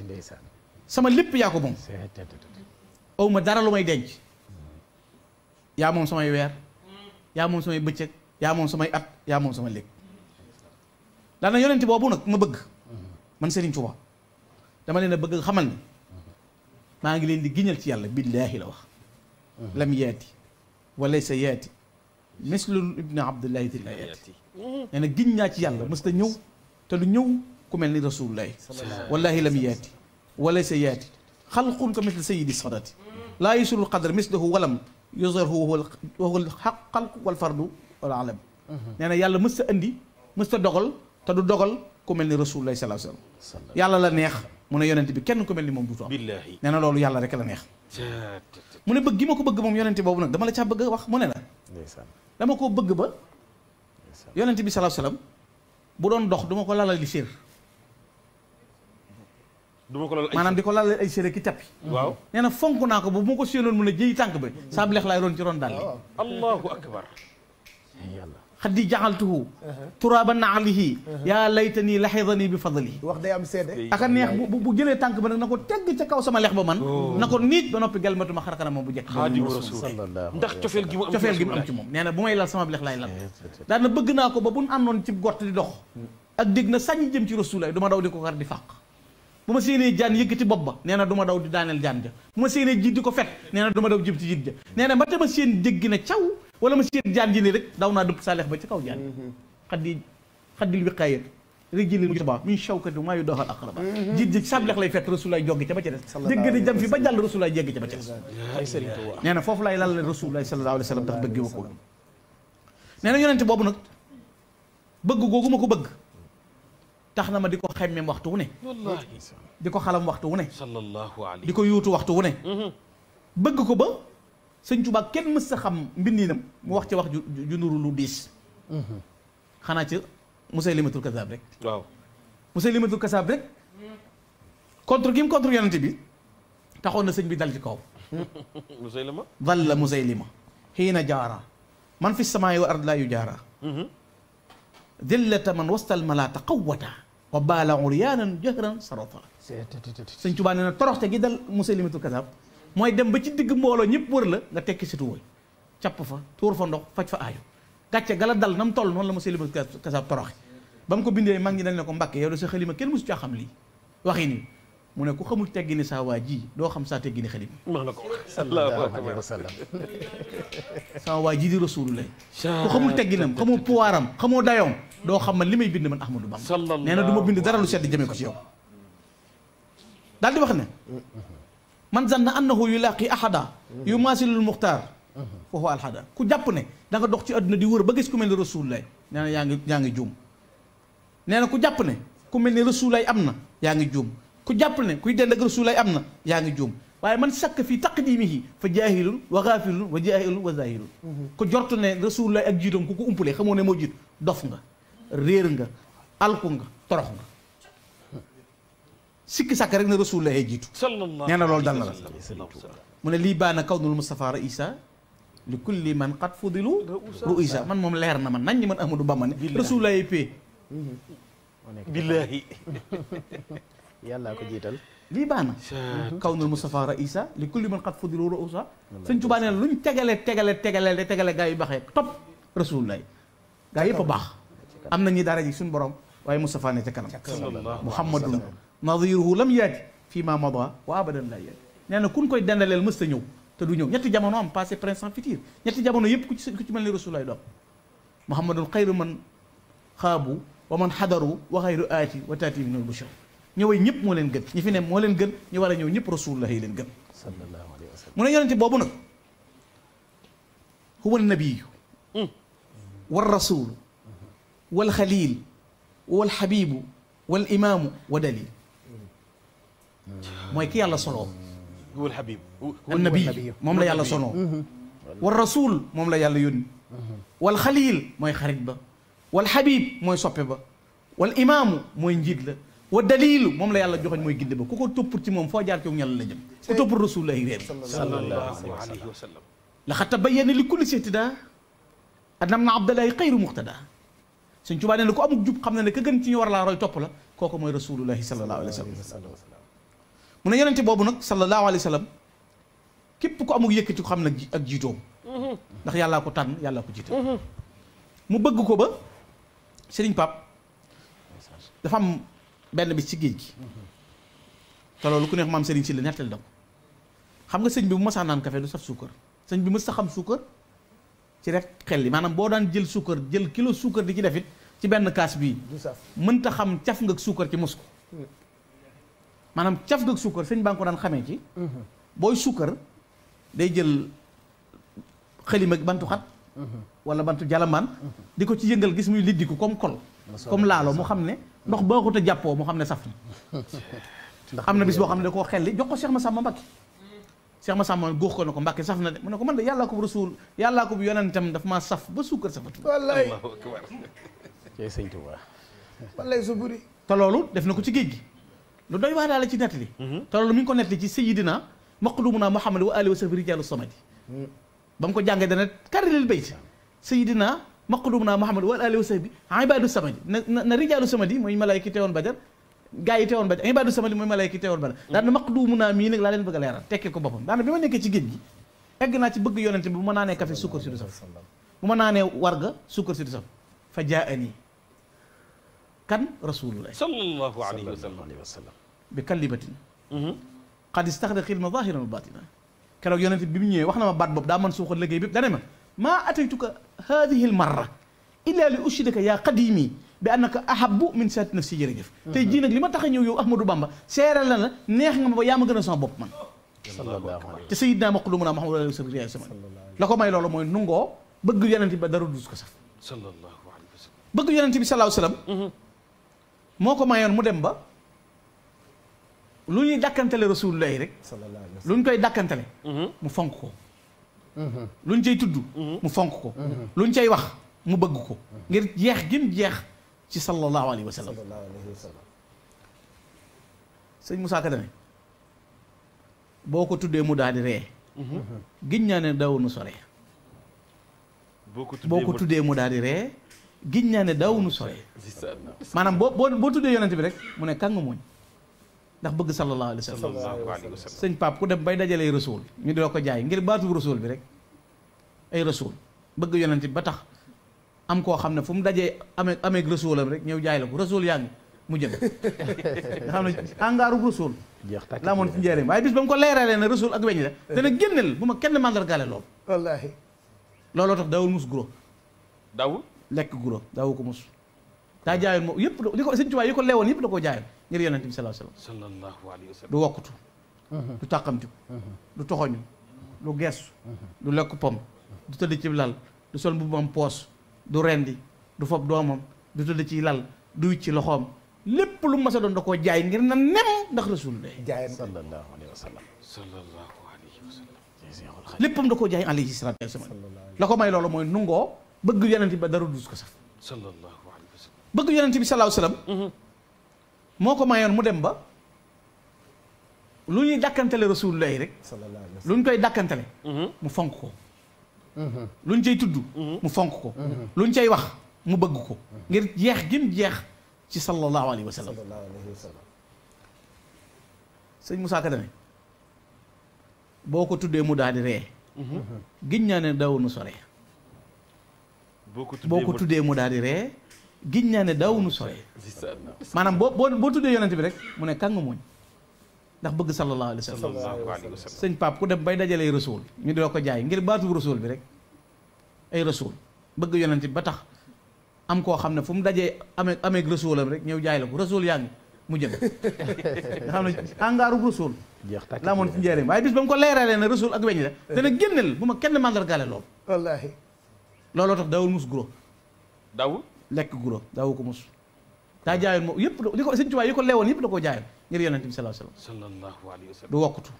ndeysaan sama lépp yaa ko moom aw ma dara lu may denc yaa moom samay weer yaa moom samay bëccëg yaa moom samay at yaa moom sama léeg daana yonent boobu nag ma bëgg man Serigne Touba dama leen a bëgg xamal ni maa ngi leen di giñal ci yàlla billaahi la wax lam yaati wa laysa yaati mislu ibni abdullahi dil ayaati nee na giñ naa ci yàlla mës ta ñëw te lu ñëw ku mel ni rasulullahi wallahi lam yaati wa laysa yaati xalqun ka misli sayidi sadati laa yusurul qadr mislahu walam yuzarhu wa huwa alxaq xalqu wal fardu wal alam nee na yàlla mës ta andi mës ta dogal te du dogal ku mel ni rasulullahi sallallahu alayhi wasallam yàlla la neex mu ne yonent bi kenn ku mel ni moom du toog billaahi nee na loolu yàlla rek la neex mu ne bëgg gi ma ko bëgg moom yonent boobu nag dama la caa bëgg wax mu ne la dama koo bëgg ba yonent bi sallallahu alayhi wasallam bu doon dox duma ko lalal li sér duma ko lalal maanaam di ko lalal ay sér ki tappi waaw nee na fonk naa ko ba bu ma ko séenoon mu ne jëyi tànk bi saa bleex laay roon ci ron daal allahu akbar yàlla xaddi jaxaltuhu turaaba naalihi yaa laytani laxidani bi fadlihi wax day am seede aka neex bu jëlee tànk ba nag na ko tegg ca kaw sama lex ba man na ko niit ba noppi galmatuma xarkanam moom bu jekk xaadimu rasul ndax cofeel gi mu am cofeel gi mu am ci moom nee na bu may lal sama lex laay lal daana bëgg naa ko ba bu ñu àndoon ci gott di dox ak dégg na sañ jëm ci rasulaay du ma daw di ko xar di fàq bu ma séenee jaan yëkkati bopp ba nee na du ma daw di daaneel jaan ja bu ma séenee jiit di ko fet nee na du ma daw jëm ci jiit ja nee na ba te ma seen jéggi na caw wala ma seen jaan ji nii rek daw naa dëpp sa lex ba ci kaw jaan xaddil wiqaayat rek jëlin ba min shawkati maa yu doxal aqraba jiit ji sab lex lay fekk rasulaay joggi ca ba ca des dégg di jam fi ba jàll rasulaay jéggi ca ba ca des nee na foofu laay lal rasulaay sallallahu alayhi wa sallam tax bëgg ma ko nee na yonente boobu nag bëgg googu ma ko bëgg tax na ma di ko xemmem waxtu wu ne di ko xalam waxtu wu ne sallallahu alayhi di ko yuutu waxtu wu ne bëgg ko ba sëñ Tuubaa kenn mës sa xam mbindinam mu wax ci wax ju nuru lu diis xanaa ci Musaylimatul Kazaab rek waaw Musaylimatul Kazaab rek contre gi mu contre yonente bi taxoon na sëñ bi dal ci kaw Musaylima dalla Musaylima xiina jaara man fi samaa'i wa ard laa yu jaara dillata man wastal malaata qawwata wa baala uryaanan jahran sarata sëñ Tuubaa nee na toroxte gi dal Musaylimatul Kazaab mooy dem ba ci digg mbooloo ñëpp wër la nga tekki si tuwal capp fa tuur fa ndox faj fa aayu gàcce gala dal na mu toll noonu la Musaylimatul Kazaab toroxe ba mu ko bindee mag ñi dañ ne ko Mbàkke yow de sa xalima kenn mosu caa xam lii waxi nii mu ne ku xamul teggini saa waa ji doo xam saa teggini xalima maa la ko sallallahu alayhi wa sallam sama waa ji di Rasulullah ku xamul tegginam xamoo puwaaram xamoo dayoom doo xam man li may bind man Ahmadou Bamba nee na du ma bind dara lu sedd jëmee ko ci yow daal di wax ne man zanna annahu yulaqi ahada yumasilul muxtaar foofu alhada ku jàpp ne da nga dox ci àdduna di wër ba gis ku mel ni Rasulullah nee na yaa ngi juum nee na ku jàpp ne ku mel ni Rasulullah am na yaa ngi juum ku jàpp ne kuy dend ak Rasulullah am na yaa ngi juum waaye man sakk fii taqdimihi fa jaahilun wa gaafilun wa jaahilun wa zaahilun ku jortu ne Rasulullah ak jiitoom ku ko umpalee xamoo ne moo jiit dof nga réer nga alku nga torox nga sikki sàkk rek ne Rasulullah jiitu nee na loolu dal na la mu ne lii baana kawnul Mustafa raisa li kulli man qad fudilu ruisa man moom leer na man nañ ñi man Ahmadou Bamba ne Rasulullah pee billaahi yàlla ko jiital lii baana kawnul Mustafa raisa li kulli man qad fudilu ruisa sëñ Tuubaa nee na luñ tegale gaa yu baxee topp Rasulullah gaa yëpp a baax am na ñi dara ji suñu borom waaye Moustapha ne ca kanam sallallahu muhammadun nadiruhu lam yaati fii ma mada wa abadan la yaati nee na kun koy dendaleel mës ta ñëw te du ñëw ñetti jamono am passé présent futur ñetti jamono yëpp ku ci mel ni rasulullahi doom muhammadun xayru man xaabu wa man xadaru wa xayru aati wa taati minal bushar ñëwee ñëpp moo leen gën ñi fi ne moo leen gën ñu war a ñëw ñëpp rasulullahi yi leen gën sallallahu alayhi wa sallam mu ne yonente boobu nag huwa nabiyu wal rasulu wal xalil wal xabibu wal imaamu wa dalil mooy ki yàlla soloo huwal habib annabi moom la yàlla sonoo wal rasul moom la yàlla yónni wal xalil mooy xarit ba wal xabib mooy soppe ba wal imaamu mooy njiit la wa dalilu moom la yàlla joxoñ mooy ginde ba ku ko toppul ci moom foo jaar ci ñàll la jëm ku toppul rasulullahi réer sallallahu alayhi wa sallam laxat tabayyana li kulli ihtidaa annam na abdallahi xayru muqtada Sëñ Tuubaa nee na ku amuk jub xam na ne ka gën ci ñu war laa roy topp la kooku mooy rasulullahi sallallahu alayhi wa sallam mu ne yonente boobu nag sallallahu alayhi wa sallam képp ku amuk yëkkati ko xam nag ak jiitoom ndax yàllaa ko tànn yàllaa ko jiite mu bëgg ko ba Sëriñ Pape dafa am benn bis ci géej gi te loolu ku neex maam Sëriñ si la nettali da ko xam nga sëñ bi bu mësaa naan café du saf suukar sëñ bi mës sa xam suukar ci rek xel li maanaam boo daan jël suukar jël kilo suukar di ci defit ci benn kaas bii mënta xam caf nga suukar ci mos ko maanaam caf nga suukar sëñ baa ngi ko daan xamee ci booy suukar day jël xalima bantu xat wala bantu jalambaan di ko ci yëngal gis muy liddiku comme kol comme laalo mu xam ne ndox baaxut a jàppoo mu xam ne saf na am na bis boo xam ne da koo xelli jox ko Cheikh Massamba Mbacké Cheikh Massamba góox ko ne ko Mbacké saf na de mu ne ko man de yàllaa ko bu rasul yàllaa ko bu yonentam daf maa saf ba suukar safatu wallaay allahu akbar cey sëñ Tuubaa wallaay su buri te loolu def na ko ci géej gi lu doy waa daal ci nettali te loolu mi ngi ko nettali ci sayyidina maqdumuna Muhammad wa alihi wa sahbihi rijalu samadi ba mu ko jàngee dana karilil bayt sayyidina maqdumuna Muhammad wa alihi wa sahbihi ibadu samadi na rijalu samadi mooy malaayka yi teewoon Badar gaa yi teewoon Badar ibadu samadi mooy malaayka yi teewoon Badar daan na maqdumuna mii nag laa leen bëgg a leeral tekkee ko boppam daana bi ma nekkee ci géej gi egg naa ci bëgg yonente bi bu ma naanee café sukkar si du saf bu ma naanee warga sukkar si du saf fa jaani kan rasulullah sallallahu alayhi wa sallam bi kalimatin qad istaxraqil mazahiran wa batina keroog yonente bi mu ñëwee wax na ma baat boobu daa man suuxal liggéey bépp dane ma maa ataytuka hadihi l marra illa li ushidaka yaa qadimi bi annaka ahabu min saati nafsi jërëjëf tey jii nag li ma tax a ñëw yow Ahmadou Bamba seeral la na neex nga ma ba yaa ma gën a sama bopp man te sayyidina maqdumuna Muhammad alayhi wa sallam la ko may loolu mooy nungoo bëgg yonente bi ba dara dus ko saf sallallahu alayhi wa sallam bëgg yonente bi sallallahu alayhi wa sallam moo ko mayoon mu dem ba lu ñuy dàkkantale rasulullahi rek lu ñu koy dàkkantale mu fonk ko lu ñu cay tudd mu fonk ko lu ñu cay wax mu bëgg ko ngir jeex gim jeex ci sallallahu alayhi wa sallam sëñ Moussa Ka dane boo ko tuddee mu daal di ree giñ naa ne daawunu sore boo ko tuddee mu daal di ree giñ naa ne daawunu sore maanaam boo tuddee yonent bi rek mu ne kàng mooñ ndax bëgg sallallahu alayhi wa sallam sëñ Pape ku dem bay dajalee rasul ñu di la ko jaay ngir baatu rasul bi rek ay rasul bëgg yonent bi ba tax am koo xam ne fu mu dajee amee rasulam rek ñëw jaay la ko rasul yaa ngi mu jënd nga xam ne engaaru rasul laa moon ci njëriñ waaye bis ba mu ko leeralee ne rasul ak weñ la dana génneel bu ma kenn mandargaale loolu wallaahi looloo tax daawul mus guro daawul lekk guro daawu ko mus daa jaayoon moom yëpp li ko sëñ Tuubaa yi ko leewoon yëpp da koo jaayoon ngir yonent bi sallallahu alayhi wa sallam du wokkutu du tàqamtiku du toxoñu du geesu du lekk pom du tëdd ci lal du sol mbubbam poos du rendi du fob doomam du tëdd ci lal du wicc ci loxoom lépp lu mas a doon da koo jaay ngir na nem ndax rasulullah jaay sallallahu alayhi wa sallam sallallahu alayhi wa sallam léppam da koo jaay alayhi salaatu wa salaam la ko may loolu mooy nungoo bëgg yonent bi ba dara dus ko saf sallallahu alayhi wa sallam bëgg yonent bi sallallahu alayhi wa sallam moo ko mayoon mu dem ba lu ñuy dàkkantale rasulullahi rek lu ñu koy dàkkantale mu fonk ko lu ñu cay tudd mu fonk ko lu ñu cay wax mu bëgg ko ngir jeex gim jeex ci sallallahu alayhi wa sallam sëñ Moussa Ka dane boo ko tuddee mu daal di ree giñ naa ne daawunu sore boo ko tuddee mu daal di ree giñ naa ne daawunu sore maanaam boo tuddee yonent bi rek mu ne kàng mooñ ndax bëgg sallallahu alayhi wa sallam sëñ Pape ku dem bay dajalee rasul ñu doo ko jaay ngir baatu rasul bi rek ay rasul bëgg yonent bi ba tax am koo xam ne fu mu dajee amee rasulam rek ñëw jaay la ko rasul yaa ngi mu jënd nga xam ne angaaru rasul laa moon ci njëriñ waaye bis ba mu ko leeralee ne rasul ak weñ la dana génneel bu ma kenn mandargaale loolu wallaahi looloo tax daawul mus guro daawul lekk guro daawu ko mus daa jaayoon moom yëpp li ko sëñ Tuubaa yi ko leewoon yëpp da koo jaayoon ngir yonent bi sallallahu alayhi wa sallam sallallahu alayhi wa sallam du wokkutu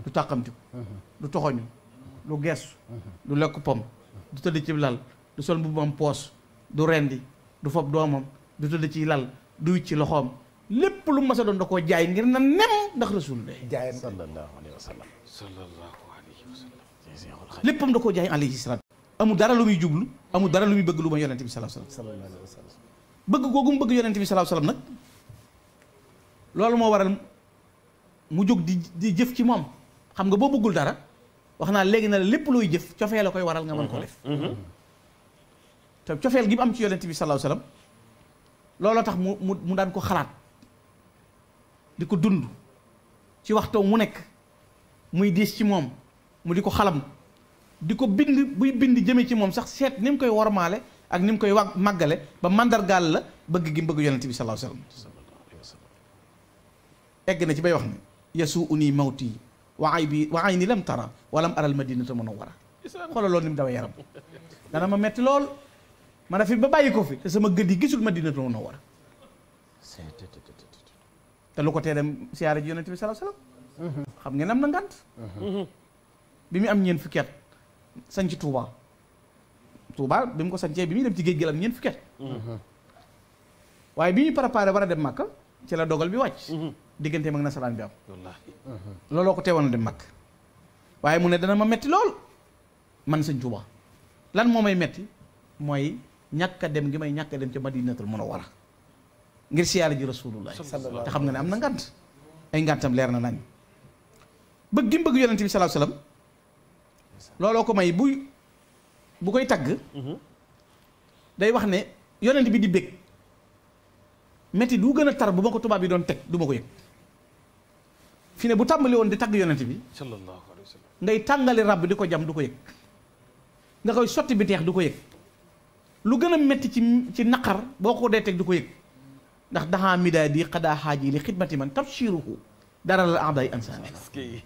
du tàqamtiku du toxoñu du geesu du lekk pom du tëdd ci lal du sol mbubbam poos du rendi du fob doomam du tëdd ci lal du wicc ci loxoom lépp lu mas a doon da koo jaay ngir na nem ndax rasulullah jaay sallallahu alayhi wa sallam sallallahu alayhi wa sallam léppam da koo jaay alayhi salaam amul dara lu muy jublu amul dara lu muy bëgg lu ma yonent bi sallallahu alayhi wa sallam bëgg googu mu bëgg yonent bi sallallahu alayhi wa sallam nag loolu moo waral mu jóg di jëf ci moom xam nga boo bëggul dara wax naa léegi na la lépp looy jëf cofeel la koy waral nga mën koo def te cofeel gi mu am ci yonent bi sallallahu alayhi wa sallam looloo tax mu daan ko xalaat di ko dund ci waxtu mu nekk muy diis ci moom mu di ko xalam di ko bind buy bind jëmee ci moom sax seet ni mu koy wormaale ak ni mu koy màggale ba mandargaal la bëgg gi mu bëgg yonent bi sallallahu alayhi wa sallam egg na ci bay wax ne yasu uni mawti wa ayni lam tara walam aral madinata munawwara xoolal loolu ni mu dawee yaram dana ma metti lool ma ne fi ba bàyyi ko fi te sama gët yi gisul madinata munawwara te lu ko tee dem siyaare ji yonent bi sallallahu alayhi wasallam xam ngeen am na ngant bi mu am ñeent fukki at sañ ci Touba bi mu ko sañcee bi muy dem ci géej gi la am ñeent fukki at waaye bi ñuy préparé war a dem Makka ci la dogal bi wàcc digganteem ak nasaraan bi am looloo ko teewoon a dem Makka waaye mu ne dana ma metti lool man sëñ Touba lan moo may metti mooy ñàkk a dem gi may ñàkk a dem ca Madinatul Munawwara ngir siyaare ji rasulullah te xam nga ne am na ngant ay ngantam leer na nañ bëgg gi mu bëgg yonent bi sallallahu alayhi wasallam looloo ko may bu koy tagg day wax ne yonent bi di bég metti du gën a tar bu ma ko tubaab yi doon teg du ma ko yëg fi ne bu tàmbali woon di tagg yonent bi sallallahu alayhi wa sallam ngay tàngali ràbb di ko jam du ko yëg nga koy sotti bi teex du ko yëg lu gën a metti ci naqar boo ko dee teg du ko yëg ndax daxaa midaadi xadaa xaaji li xidmati man tabshiruhu dara la aday ansaani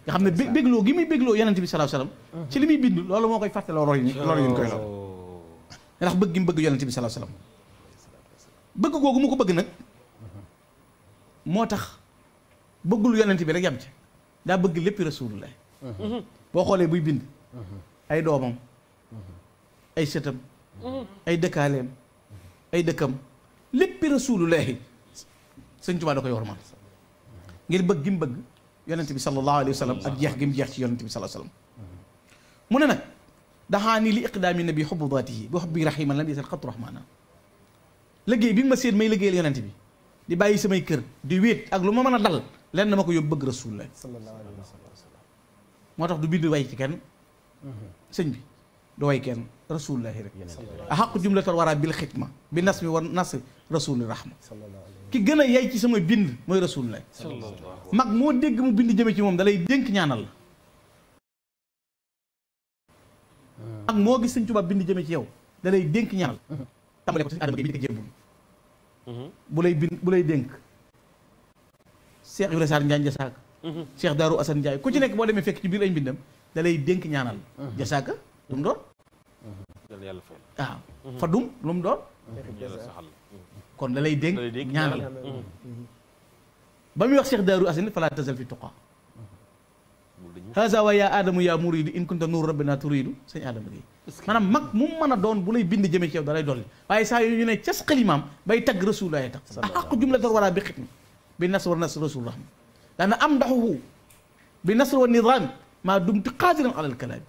nga xam ne bégloo gi muy bégloo yonent bi sallallahu alayhi wasallam ci li muy bind loolu moo koy fàttaloo lor yi koy lor ndax bëgg gi mu bëgg yonent bi sallallahu alayhi wasallam bëgg googu mu ko bëgg nag moo tax bëggul yonent bi rek yam ci daa bëgg lépp rasulullah boo xoolee buy bind ay doomam ay sëtam ay dëkkaaleem ay dëkkam léppi rasulullahi sëñ Tuubaa da koy wormaal ngir bëgg gi mu bëgg yonent bi sallallahu alayhi wa sallam ak jeex gi mu jeex ci yonent bi sallallahu alayhi wa sallam mu ne nag daxaani li iqdaami nabi xubbu daatihi bi xubbi rahiman lam yasal xattu rahmaana liggéey bi nga ma séen may liggéeyal yonent bi di bàyyi samay kër di wéet ak lu ma mën a dal leen dama ko yóbbu bëgg rasulullah sallallahu alayhi wa sallam moo tax du bind way ci kenn sëñ bi du way kenn rasulullahi rek a xaqu jumlatal wara bil xitma bi nas mi war nas rasuli rahma ki gën a yay ci sama bind mooy rasulullah mag moo dégg mu bind jëme ci moom da lay dénk ñaanal la mag moo gis sëñ Tuubaa bind jëme ci yow da lay dénk ñaanal tàmbale ko sëñ Adama Gueye mi di ko jébbul bu lay bind bu lay dénk Cheikh Ibrahima Sarr Njaañ Jasaaka Cheikh Darou Assane Ndiaye ku ci nekk boo demee fekk ci biir ay mbindam da lay dénk ñaanal Jasaaka lu mu doon waaw fa dum lu mu doon kon da lay dénk ñaanal ba muy wax Cheikh Darou Assane fala tazal fi tuqa haza wa ya aadamu ya muridu in kunta nuur rabbina turidu sëñ aadama gi maanaam mag mu mën a doon bu lay bind jëme ci yow da lay dolli waaye saa yu ñu ne cas xalimaam bay tagg rasulullahi tax a xaqu jumlatal wara bi xitmi bi nas wa nas rasul rahma daana am ndaxuhu bi nasr wa nidam maa dumti qaadiran alal kalaam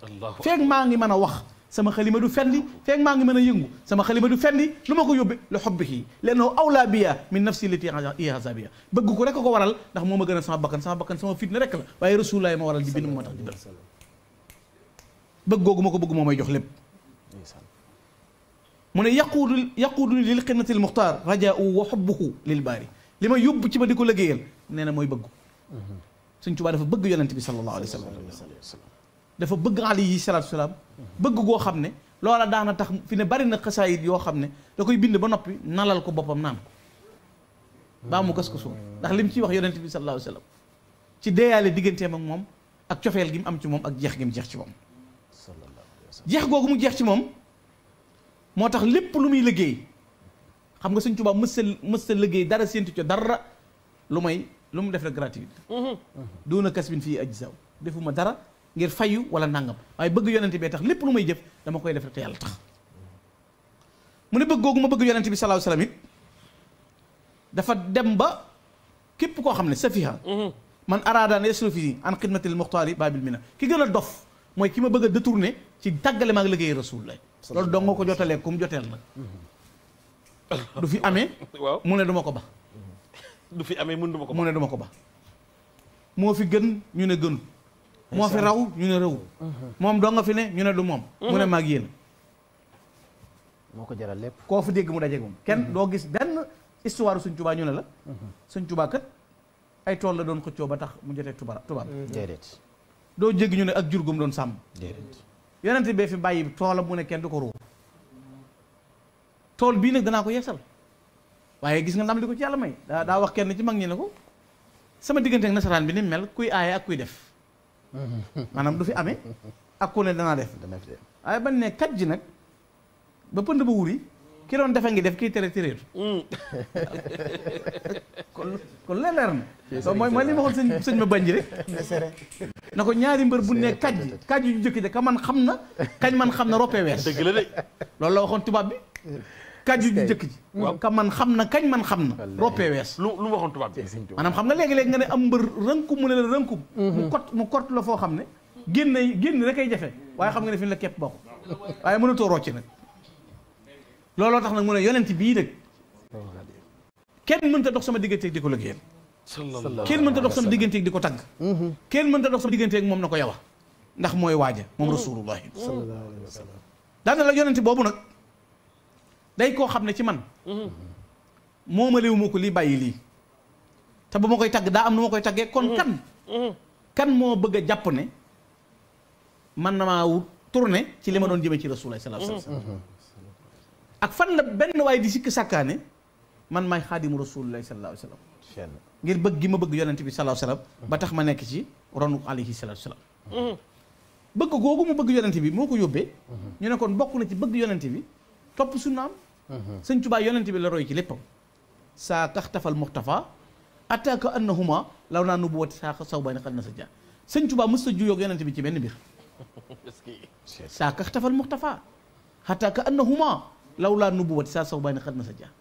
feeg maa ngi mën a wax sama xalima du fendi feeg maa ngi mën a yëngu sama xalima du fendi lu ma ko yóbbe lu xobbihi lenno awla biya min nafsi lati ihasabiya bëgg ko rek ko waral ndax moo ma gën a sama bakkan sama fitna rek la waaye rasulullahi ma waral di bind moo tax di dal bëgg googu ma ko bëgg moo may jox lépp mu ne yaquudu lil xidmatil muxtaar rajaau wa xubbuhu lil baari li ma yóbbu ci ma di ko liggéeyal nee na mooy bëggu Sëñ Tuubaa dafa bëgg yonent bi sallallahu alayhi wa sallam dafa bëgg alayhi salaatu salaam bëgg goo xam ne loola daana tax fi ne bari na xasaayit yoo xam ne da koy bind ba noppi nalal ko boppam naan ko baa mu gas ko suuf ndax li mu ciy wax yonent bi sallallahu alayhi wa sallam ci deeyaale digganteem ak moom ak cofeel gi mu am ci moom ak jeex gi mu jeex ci moom jeex googu mu jeex ci moom moo tax lépp lu muy liggéey xam nga Sëñ Tuubaa mës sa liggéey dara séentu co dara lu mu def la gratuite doona kas bin fii ajsaw defuma dara ngir fayu wala nangam waaye bëgg yonente bee tax lépp lu may jëf dama koy def rek te yàlla tax mu ne bëgg googu ma bëgg yonente bi sallallahu alayhi wasallam it dafa dem ba képp koo xam ne safiha man araadaan yasrufi an xidmatil muxtaari babil mina ki gën a dof mooy ki ma bëgg a détourné ci tàggale maag liggéey rasulullah loolu dong nga ko jotalee ku mu joteel nag du fi amee waaw mu ne duma ko ba du fi amee mun duma ko mu ne duma ko ba moo fi gën ñu ne gënu moo fi raw ñu ne rëwu moom doo nga fi ne ñu ne du moom mu ne maag yéen moo ko jaral lépp koo fi dégg mu dajeeg moom kenn doo gis benn histoire Sëñ Tuubaa ñu ne la Sëñ Tuubaa kat ay tool la doon xëccoo ba tax mu jotee tubaab déedéet doo jégg ñu ne ak jur gum doon sàmm déedéet yonente bee fi bàyyi toolam mu ne kenn du ko ruur tool bii nag danaa ko yeesal waaye gis nga ndam li ko ci yàlla may daa wax kenn ci mag ñi ne ko sama diggante ak nasaraan bi ni mel kuy aaye ak kuy def maanaam du fi amee ak ku ne danaa def waaye ban ne kat ji nag ba pënd ba wuri ki doon defe ngi def kii tere téréetu kon leer na mooy li ma waxoon sëñ ma bañ rek na ko ñaari mbër bu ne kaj yu jëkk de ka man xam na kañ man xam na roppee wees dëgg la de loolu la waxoon tubaab bi kaj yu jëkk ji ka man xam na kañ man xam na roppee wees lu waxoon tubaab bi maanaam xam nga léegi-léegi nga ne am mbër rënkum mu ne la rënkum mu kott la foo xam ne génn rek ay jafe waaye xam nga ne fi la képp bokk waaye mënatoo rocc nag looloo tax nag mu ne yonent bii nag kenn mënta dox sama digganteeg di ko liggéeyal kenn mënta dox sama digganteeg di ko tagg kenn mënta dox sama digganteeg moom na ko yawa ndax mooy waaja moom rasulullah daana la yonent boobu nag day koo xam ne ci man mooma léewu ma ko lii bàyyi lii te ba ma koy tagg daa am nu ma koy taggee kon kan moo bëgg a jàpp ne man na maa tourné ci li ma doon jëmee ci rasulullah sallallahu alayhi wasallam ak fan la benn waaye di sikk sàkkaane man maay xaadimu rasulullahi sallallahu alayhi wasallam ngir bëgg gi ma bëgg yonent bi sallallahu alayhi wasallam ba tax ma nekk ci ronu alayhi salatu wasallam bëgg googu mu bëgg yonent bi moo ko yóbbee ñu ne kon bokk na ci bëgg yonent bi topp sunnaam Sëñ Tuubaa yonent bi la roy ci léppam saa kaxtafal muxtafa attaaka annahuma law naa nubuwati saa saw bay na xal na sa jaan Sëñ Tuubaa mës ta juyoog yonent bi ci benn mbir saa kaxtafal muxtafa attaaka annahuma law laa nubuwati saa saw bay na xal na sa jaan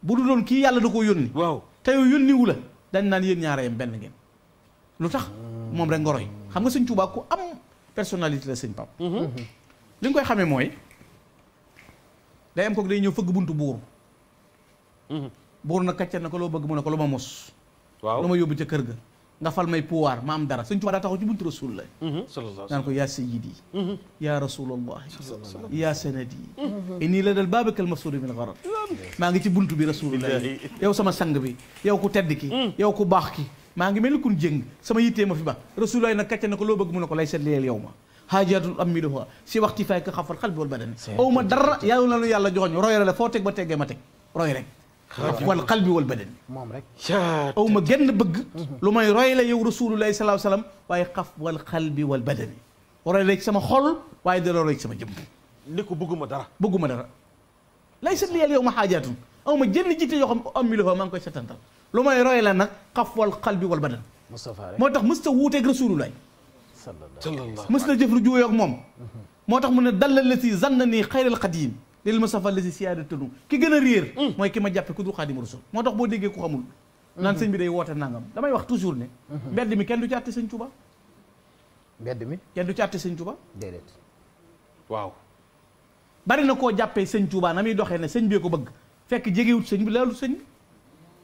bu du doon kii yàlla da koo yónni waaw te yow yónniwu la dañ naan yéen ñaara yam benn ngeen lu tax moom rek nga roy xam nga Sëñ Tuubaa ku am personnalité la sëñ Pap li nga koy xamee mooy day am kook day ñëw fëgg buntu buur buur na kaccat na ko loo bëgg mu ne ko lu ma mos waaw lu ma yóbbu ca kër ga nga fal may pouvoir ma am dara Sëñ Tuubaa daa taxaw ci buntu rasulullah naan ko yaa sayyidi yaa rasulallah yaa sanadi inni la dal baabakal mafsudi min gharar maa ngi ci buntu bi rasulullah yow sama sang bi yow ku tedd ki yow ku baax ki maa ngi mel ni kun jëng sama yittee ma fi ba rasulullah nag kaccat na ko loo bëgg mu ne ko lay set leel yow ma haajatul amiduha si waxti fay ka xafal xal bi wal badani aw ma dara yàlla na lu yàlla joxoñ roy la foo teg ba teggee ma teg roy rek wal xal bi wal badani moom rek aw ma genn bëgg lu may roy la yow rasulullahi sallallahu alayhi wasallam waaye xaf wal xal bi wal badani roy la ci sama xol waaye da roy ci sama jëmm ni ko bëgguma dara lay set leel yow ma xaajaatun aw ma jenn jiite yoo xam amiduha maa ngi koy setantal lu may roy la nag xaf wal xal bi wal badani moo tax mës ta wuuteeg rasulullahi mës na jëf lu juwee ak moom moo tax mu ne dalla la si zanna nii xayral xadim lil Mustafa la si siyaadatu ki gën a réer mooy ki ma jàppe ku dul xaadimu rasul moo tax boo déggee ku xamul naan sëñ bi day woote nangam damay wax toujours ne mbedd mi kenn du ci àtte sëñ Tuuba mbedd mi kenn du ci àtte sëñ Tuuba déedéet waaw bari na koo jàppee sëñ Tuuba na muy doxee ne sëñ bee ko bëgg fekk jegewut sëñ bi laalu sëñ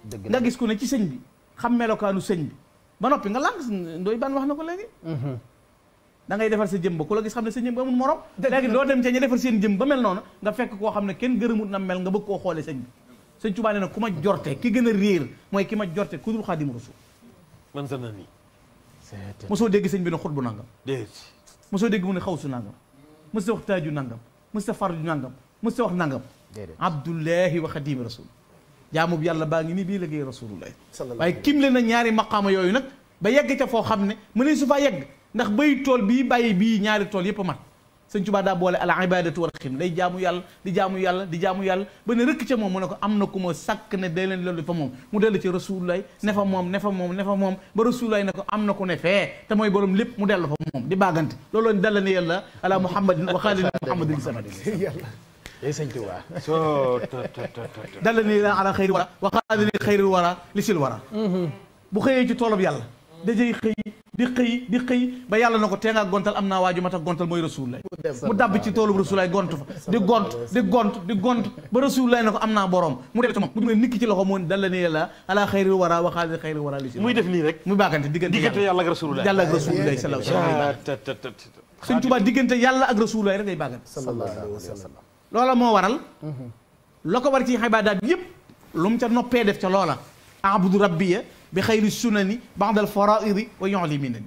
bi nga gis ku ne ci sëñ bi xam melokaanu sëñ bi ba noppi nga lànk Ndoye Bane wax na ko léegi da ngay defar sa jëm ba ku la gis xam ne sa jëm ba amul morom léegi doo dem ca ña defar seen jëm ba mel noonu nga fekk koo xam ne kenn gërëmut na mel nga bëgg koo xoole sëñ bi sëñ Tuubaa nee na ku ma jorte ki gën a réer mooy ki ma jorte ku dul Xaadimu Rasuul man sa na nii mosoo dégg sëñ bi ne xut bu nangam déet mosoo dégg mu ne xawsu nangam mos ta wax taaju nangam mos ta farju nangam mos ta wax nangam abdullahi wa xadimi rasul jaamu bi yàlla baa ngi nii bii liggéey rasulullah waaye kim le na ñaari maqaama yooyu nag ba yegg ca foo xam ne mu ne su fa yegg ndax bay tool bii bàyyi bii ñaari tool yëpp a mat sëñ Tuubaa daa boole al ibadatu wal xidma day jaamu yàlla di jaamu yàlla di jaamu yàlla ba ne rëkk ca moom mu ne ko am na ku ma sàkk ne day leen loolu fa moom mu dellu ci rasulullah ne fa moom ne fa moom ne fa moom ba rasulullah ne ko am na ku ne fee te mooy borom lépp mu dellu fa moom di baagante loolu dalla ne yàlla ala muhammadin wa xaalina muhammadin samad day sëñ Tuubaa dalla ne yàlla ala xayri wara wa xaalina xayri wara li sil wara bu xëyee ci toolub yàlla dajay xëy di xëy ba yàlla na ko tee ngaa gontal am naa waaju ma tax gontal mooy rasulullah mu dabb ci toolub rasulullah gont fa di gont ba rasulullah na ko am naa borom mu def moom mu ne nikki ci loxo moom dalla ne yàlla ala xayri wara wa xaalina xayri wara li sil muy def nii rek muy baagante diggante yàlla ak rasulullah sallallahu alayhi wa sallam sëñ Tuubaa diggante yàlla ak rasulullah rek ngay baagante sallallahu alayhi wa sallam loola moo waral la ko war ci ibaadaat yëpp lu mu ca noppee def ca loola abudu rabbiya bi xayri sunani ba'dal faraidi wa yu'li minani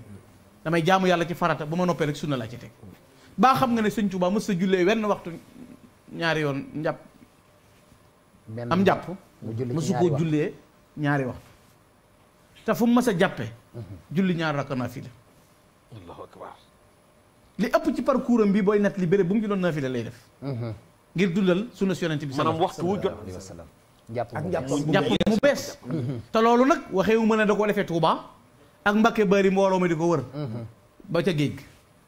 damay jaamu yàlla ci farata ba ma noppee rek sunna laa ci teg baa xam nga ne sëñ Tuubaa mës sa jullee wenn waxtu ñaari yoon njàpp am njàpp mësu koo jullee ñaari waxtu te fu mu mës a jàppee julli ñaari rakka naafila allahu akbar li ëpp ci parcours am bi booy net li béréb bu mu ci doon naafila lay def ngir dundal sunna si yonent bi maanaam waxtu wu jot njàpp mu bees te loolu nag waxeewu mën a da ko defee Touba ak Mbakke bari mbooloo ma di ko wër ba ca géej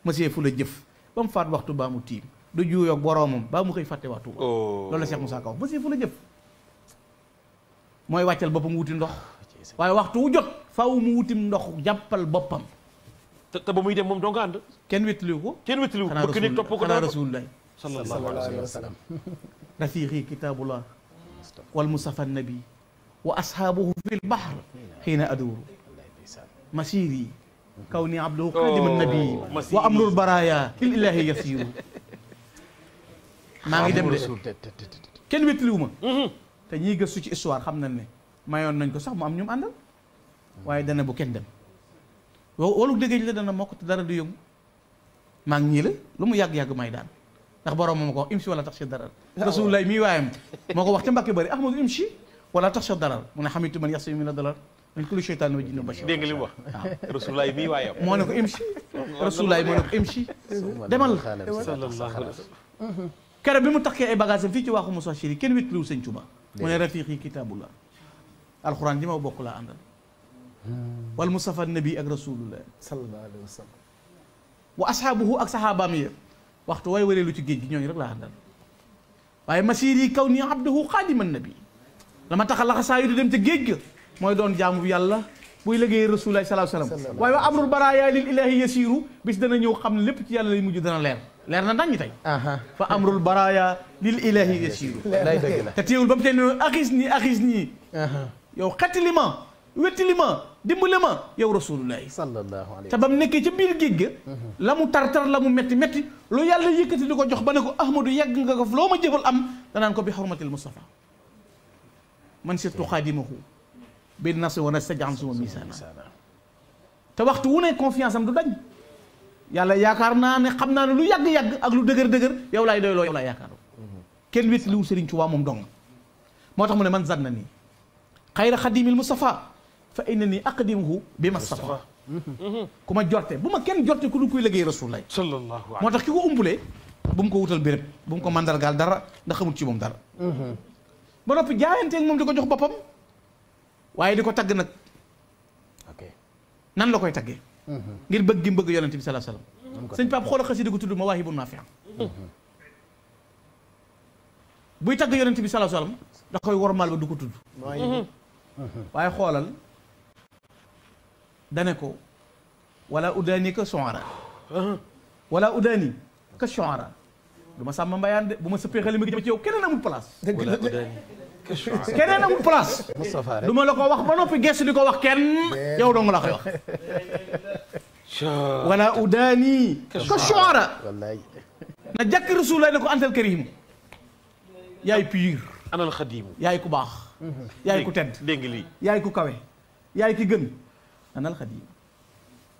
monsieur fu la jëf ba mu faat waxtu baa mu tiim du juuyoog boroomam baa mu xëy fàtte waa Touba loolu la Cheikh Moussa Ka monsieur fu la jëf mooy wàccal boppam wuti ndox waaye waxtu wu jot faaw mu wutim ndox jàppal boppam te ba muy dem moom doo nga ànd kenn wettaliwu ko bëgg nit topp ko xanaa rasulullah sallallahu alayhi wa sallam rafiqi kitabullah wal mustafa nabi wa ashaabuhu fil bahr xiina aduuru masiri kaw ni abduhu xaadima nabi wa amrul baraya lil ilahi yasiru maa ngi dem de kenn wettaliwu ma te ñiy gëstu ci histoire xam nañ ne mayoon nañ ko sax mu am ñum àndal waaye dana bu kenn dem walu dëggéej la dana mokk te dara du yëngu maa ngi ñii la lu mu yàgg-yàgg may daan ndax borom moo ko wax imshi wala tax si darar rasulullah mii waayam moo ko wax ca Mbàkke bari ahmadu imshi wala tax si darar mu ne xamitu man yaxsi min la darar min kulli shaytaan wa jinni bashir dégg nga li mu wax rasulullah mii waayam moo ne ko imshi rasulullah moo ne ko imshi demal kere bi mu takkee ay bagage am fii ci waaxu Moussa Chiri kenn wétliwu sëñ Tuuba mu ne rafiqi kitabullah alxuraan ji ma bokk laa àndal wal mustafa nabi ak rasulullah sallallahu alayhi wa sallam wa ashaabuhu ak saxaabaam yi waxtu way wareelu ci géej gi ñooñu rek laa àndal waaye masiir yi kaw ni abduhu xaadiman nabi la ma tax a laxasaa yu di dem ca géej ga mooy doon jaamu yàlla buy liggéey rasulullah sallallahu alayhi wa sallam waaye wa amrul baraaya lil ilahi yasiru bis dana ñëw xam ne lépp ci yàlla lay mujj dana leer na nañ ñi tey fa amrul baraaya lil ilahi yasiru te teewul ba mu tey ne axis nii yow xettali ma wettali ma dimbali ma yow rasulullah sallallahu alayhi te ba mu nekkee ca biir géej ga la mu tar la mu metti lu yàlla yëkkati di ko jox ba ne ko ahmadu yegg nga ko loo ma jëfal am danaan ko bi xormatil mustafa man sirtu xaadimahu bi nas wa nastajan suma misaana te waxtu wu ne confiance am du dañ yàlla yaakaar naa ne xam naa ne lu yàgg-yàgg ak lu dëgër yow laay doy loo yow laay yaakaar kenn wét liwu Sëriñ Tuubaa moom dong moo tax mu ne man zanna nii xayra xadimil mustafa fa innani aqdimuhu bi mustafa ku ma jorte bu ma kenn jorte ku du koy liggéey rasulullah sallallahu alayhi moo tax ki ko umpulee bu mu ko wutal béréb bu mu ko mandargaal dara ndax xamul ci moom dara ba noppi jaayanteeg moom di ko jox boppam waaye di ko tagg nag nan la koy taggee ngir bëgg gi bëgg yonente bi sallallahu alayhi wasallam sëñ Pape xoolal xasida ko tudd Mawaahibu Naafi' buy tagg yonente bi sallallahu alayhi wasallam da koy wormaal ba du ko tudd waaye xoolal dane ko wala udaani ka shu'ara wala udaani ka shu'ara du ma sàmm mbayaan de bu ma sëppee xale ma gi jëm ci yow keneen amul place keneen amul place du ma la ko wax ba noppi gestu di ko wax kenn yow dong la koy wax wala udaani ka shuara wallaay na jàkk rasulullah ne ko antal karim yaay pur anal xadimu yaay ku baax yaay ku tedd dégg nga lii yaay ku kawe yaay ki gën anal xadim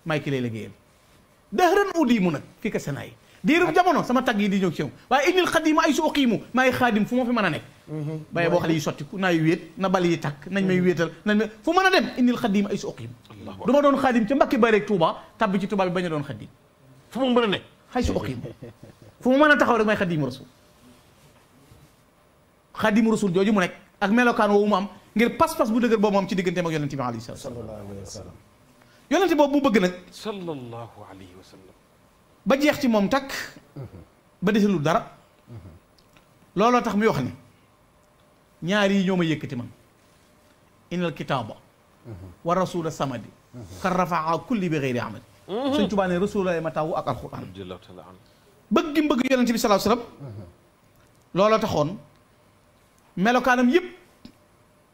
maay ki lay liggéeyal dëhëran udimu nag fii ka senaay diirub jamono sama tagg yi di ñëw ci yow waaye innil xadima ay su uqiimu maay xaadim fu ma fi mën a nekk baye boo xale yi sottiku naay wéet na bal yi takk nañ may wéetal nañ may fu mën a dem innil xadima ay su uqiimu du ma doon xaadim ca Mbàkke Bari ak Tuuba tabbi ci Tuuba bi bañ a doon xadim fu mu mën a nekk ay su uqiimu fu mu mën a taxaw rek may xadimu rasul xadimu rasul jooju mu nekk ak melokaan woowu mu am ngir pas-pas bu dëgër boobu moom ci digganteem ak yonente bi alayhi salaam yonente boobu mu bëgg nag sallallahu alayhi wa sallam ba jeex ci moom takk ba desalul dara looloo tax muy wax ne ñaar yi ñoo ma yëkkati man innal kitaaba wa rasula samadi xar rafaa kulli bi xeyri amadi Sëñ Tuubaa ne rasula ma taw ak alquran bëgg gi bëgg yonente bi sallallahu alayhi wasallam looloo taxoon melokaanam yëpp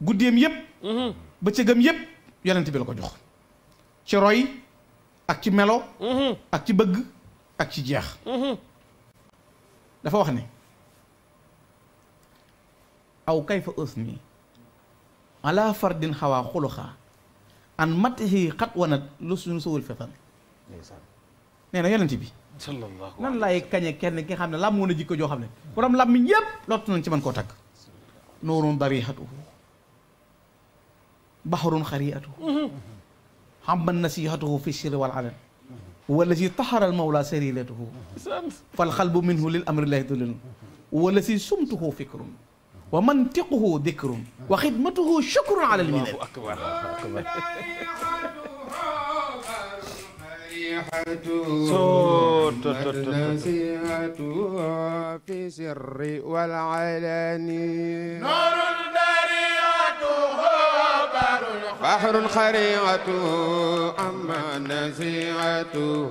guddeem yëpp bëccëgam yëpp yonente bi la ko jox ci roy ak ci melo ak ci bëgg ak ci jeex dafa wax ne aw kayfa usni ala fardin xawaa xuluxaa an matihi xat wanat lu suñu suwul fetan nee na yonent bi sallallahu nan laay kañe kenn ki nga xam ne lam woon a jikko joo xam ne borom lam mi yëpp lottu nañ ci mën koo takk nuurun darihatuhu bahrun xariatuhu hamman nasihatuhu fi sirri wal alan والذي طهر المولى سريرته فالقلب منه للأمر لا يدل والذي سمته فكر ومنطقه ذكر وخدمته شكر على المنن الله أكبر نصيحته في سر والعلن نور دريعته بحر خريعته أما نصيحته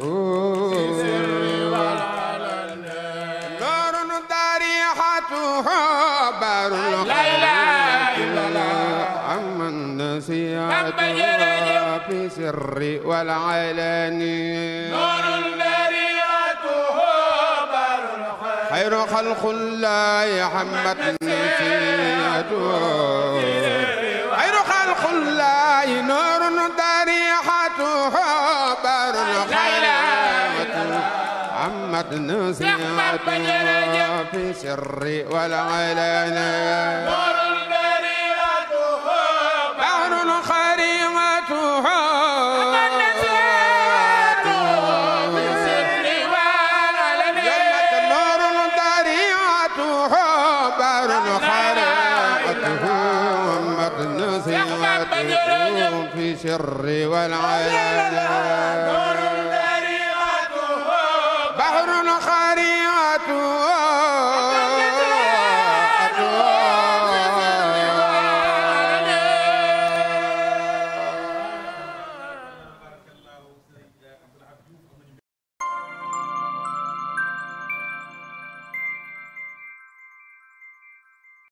في سر والعلن نور ضريحته بحر لا إله إلا الله أما نصيحته في سر والعلن نور دريعته بر خير خلق الله حمد نصيحته خير خلق الله نور ضريحته بر خيرته عمت نصيحته في سر والعلن نور دريعته بحر خريمته في سر والعلن نور ضريعته بر خيرته عمت نصيحته في سر والعلن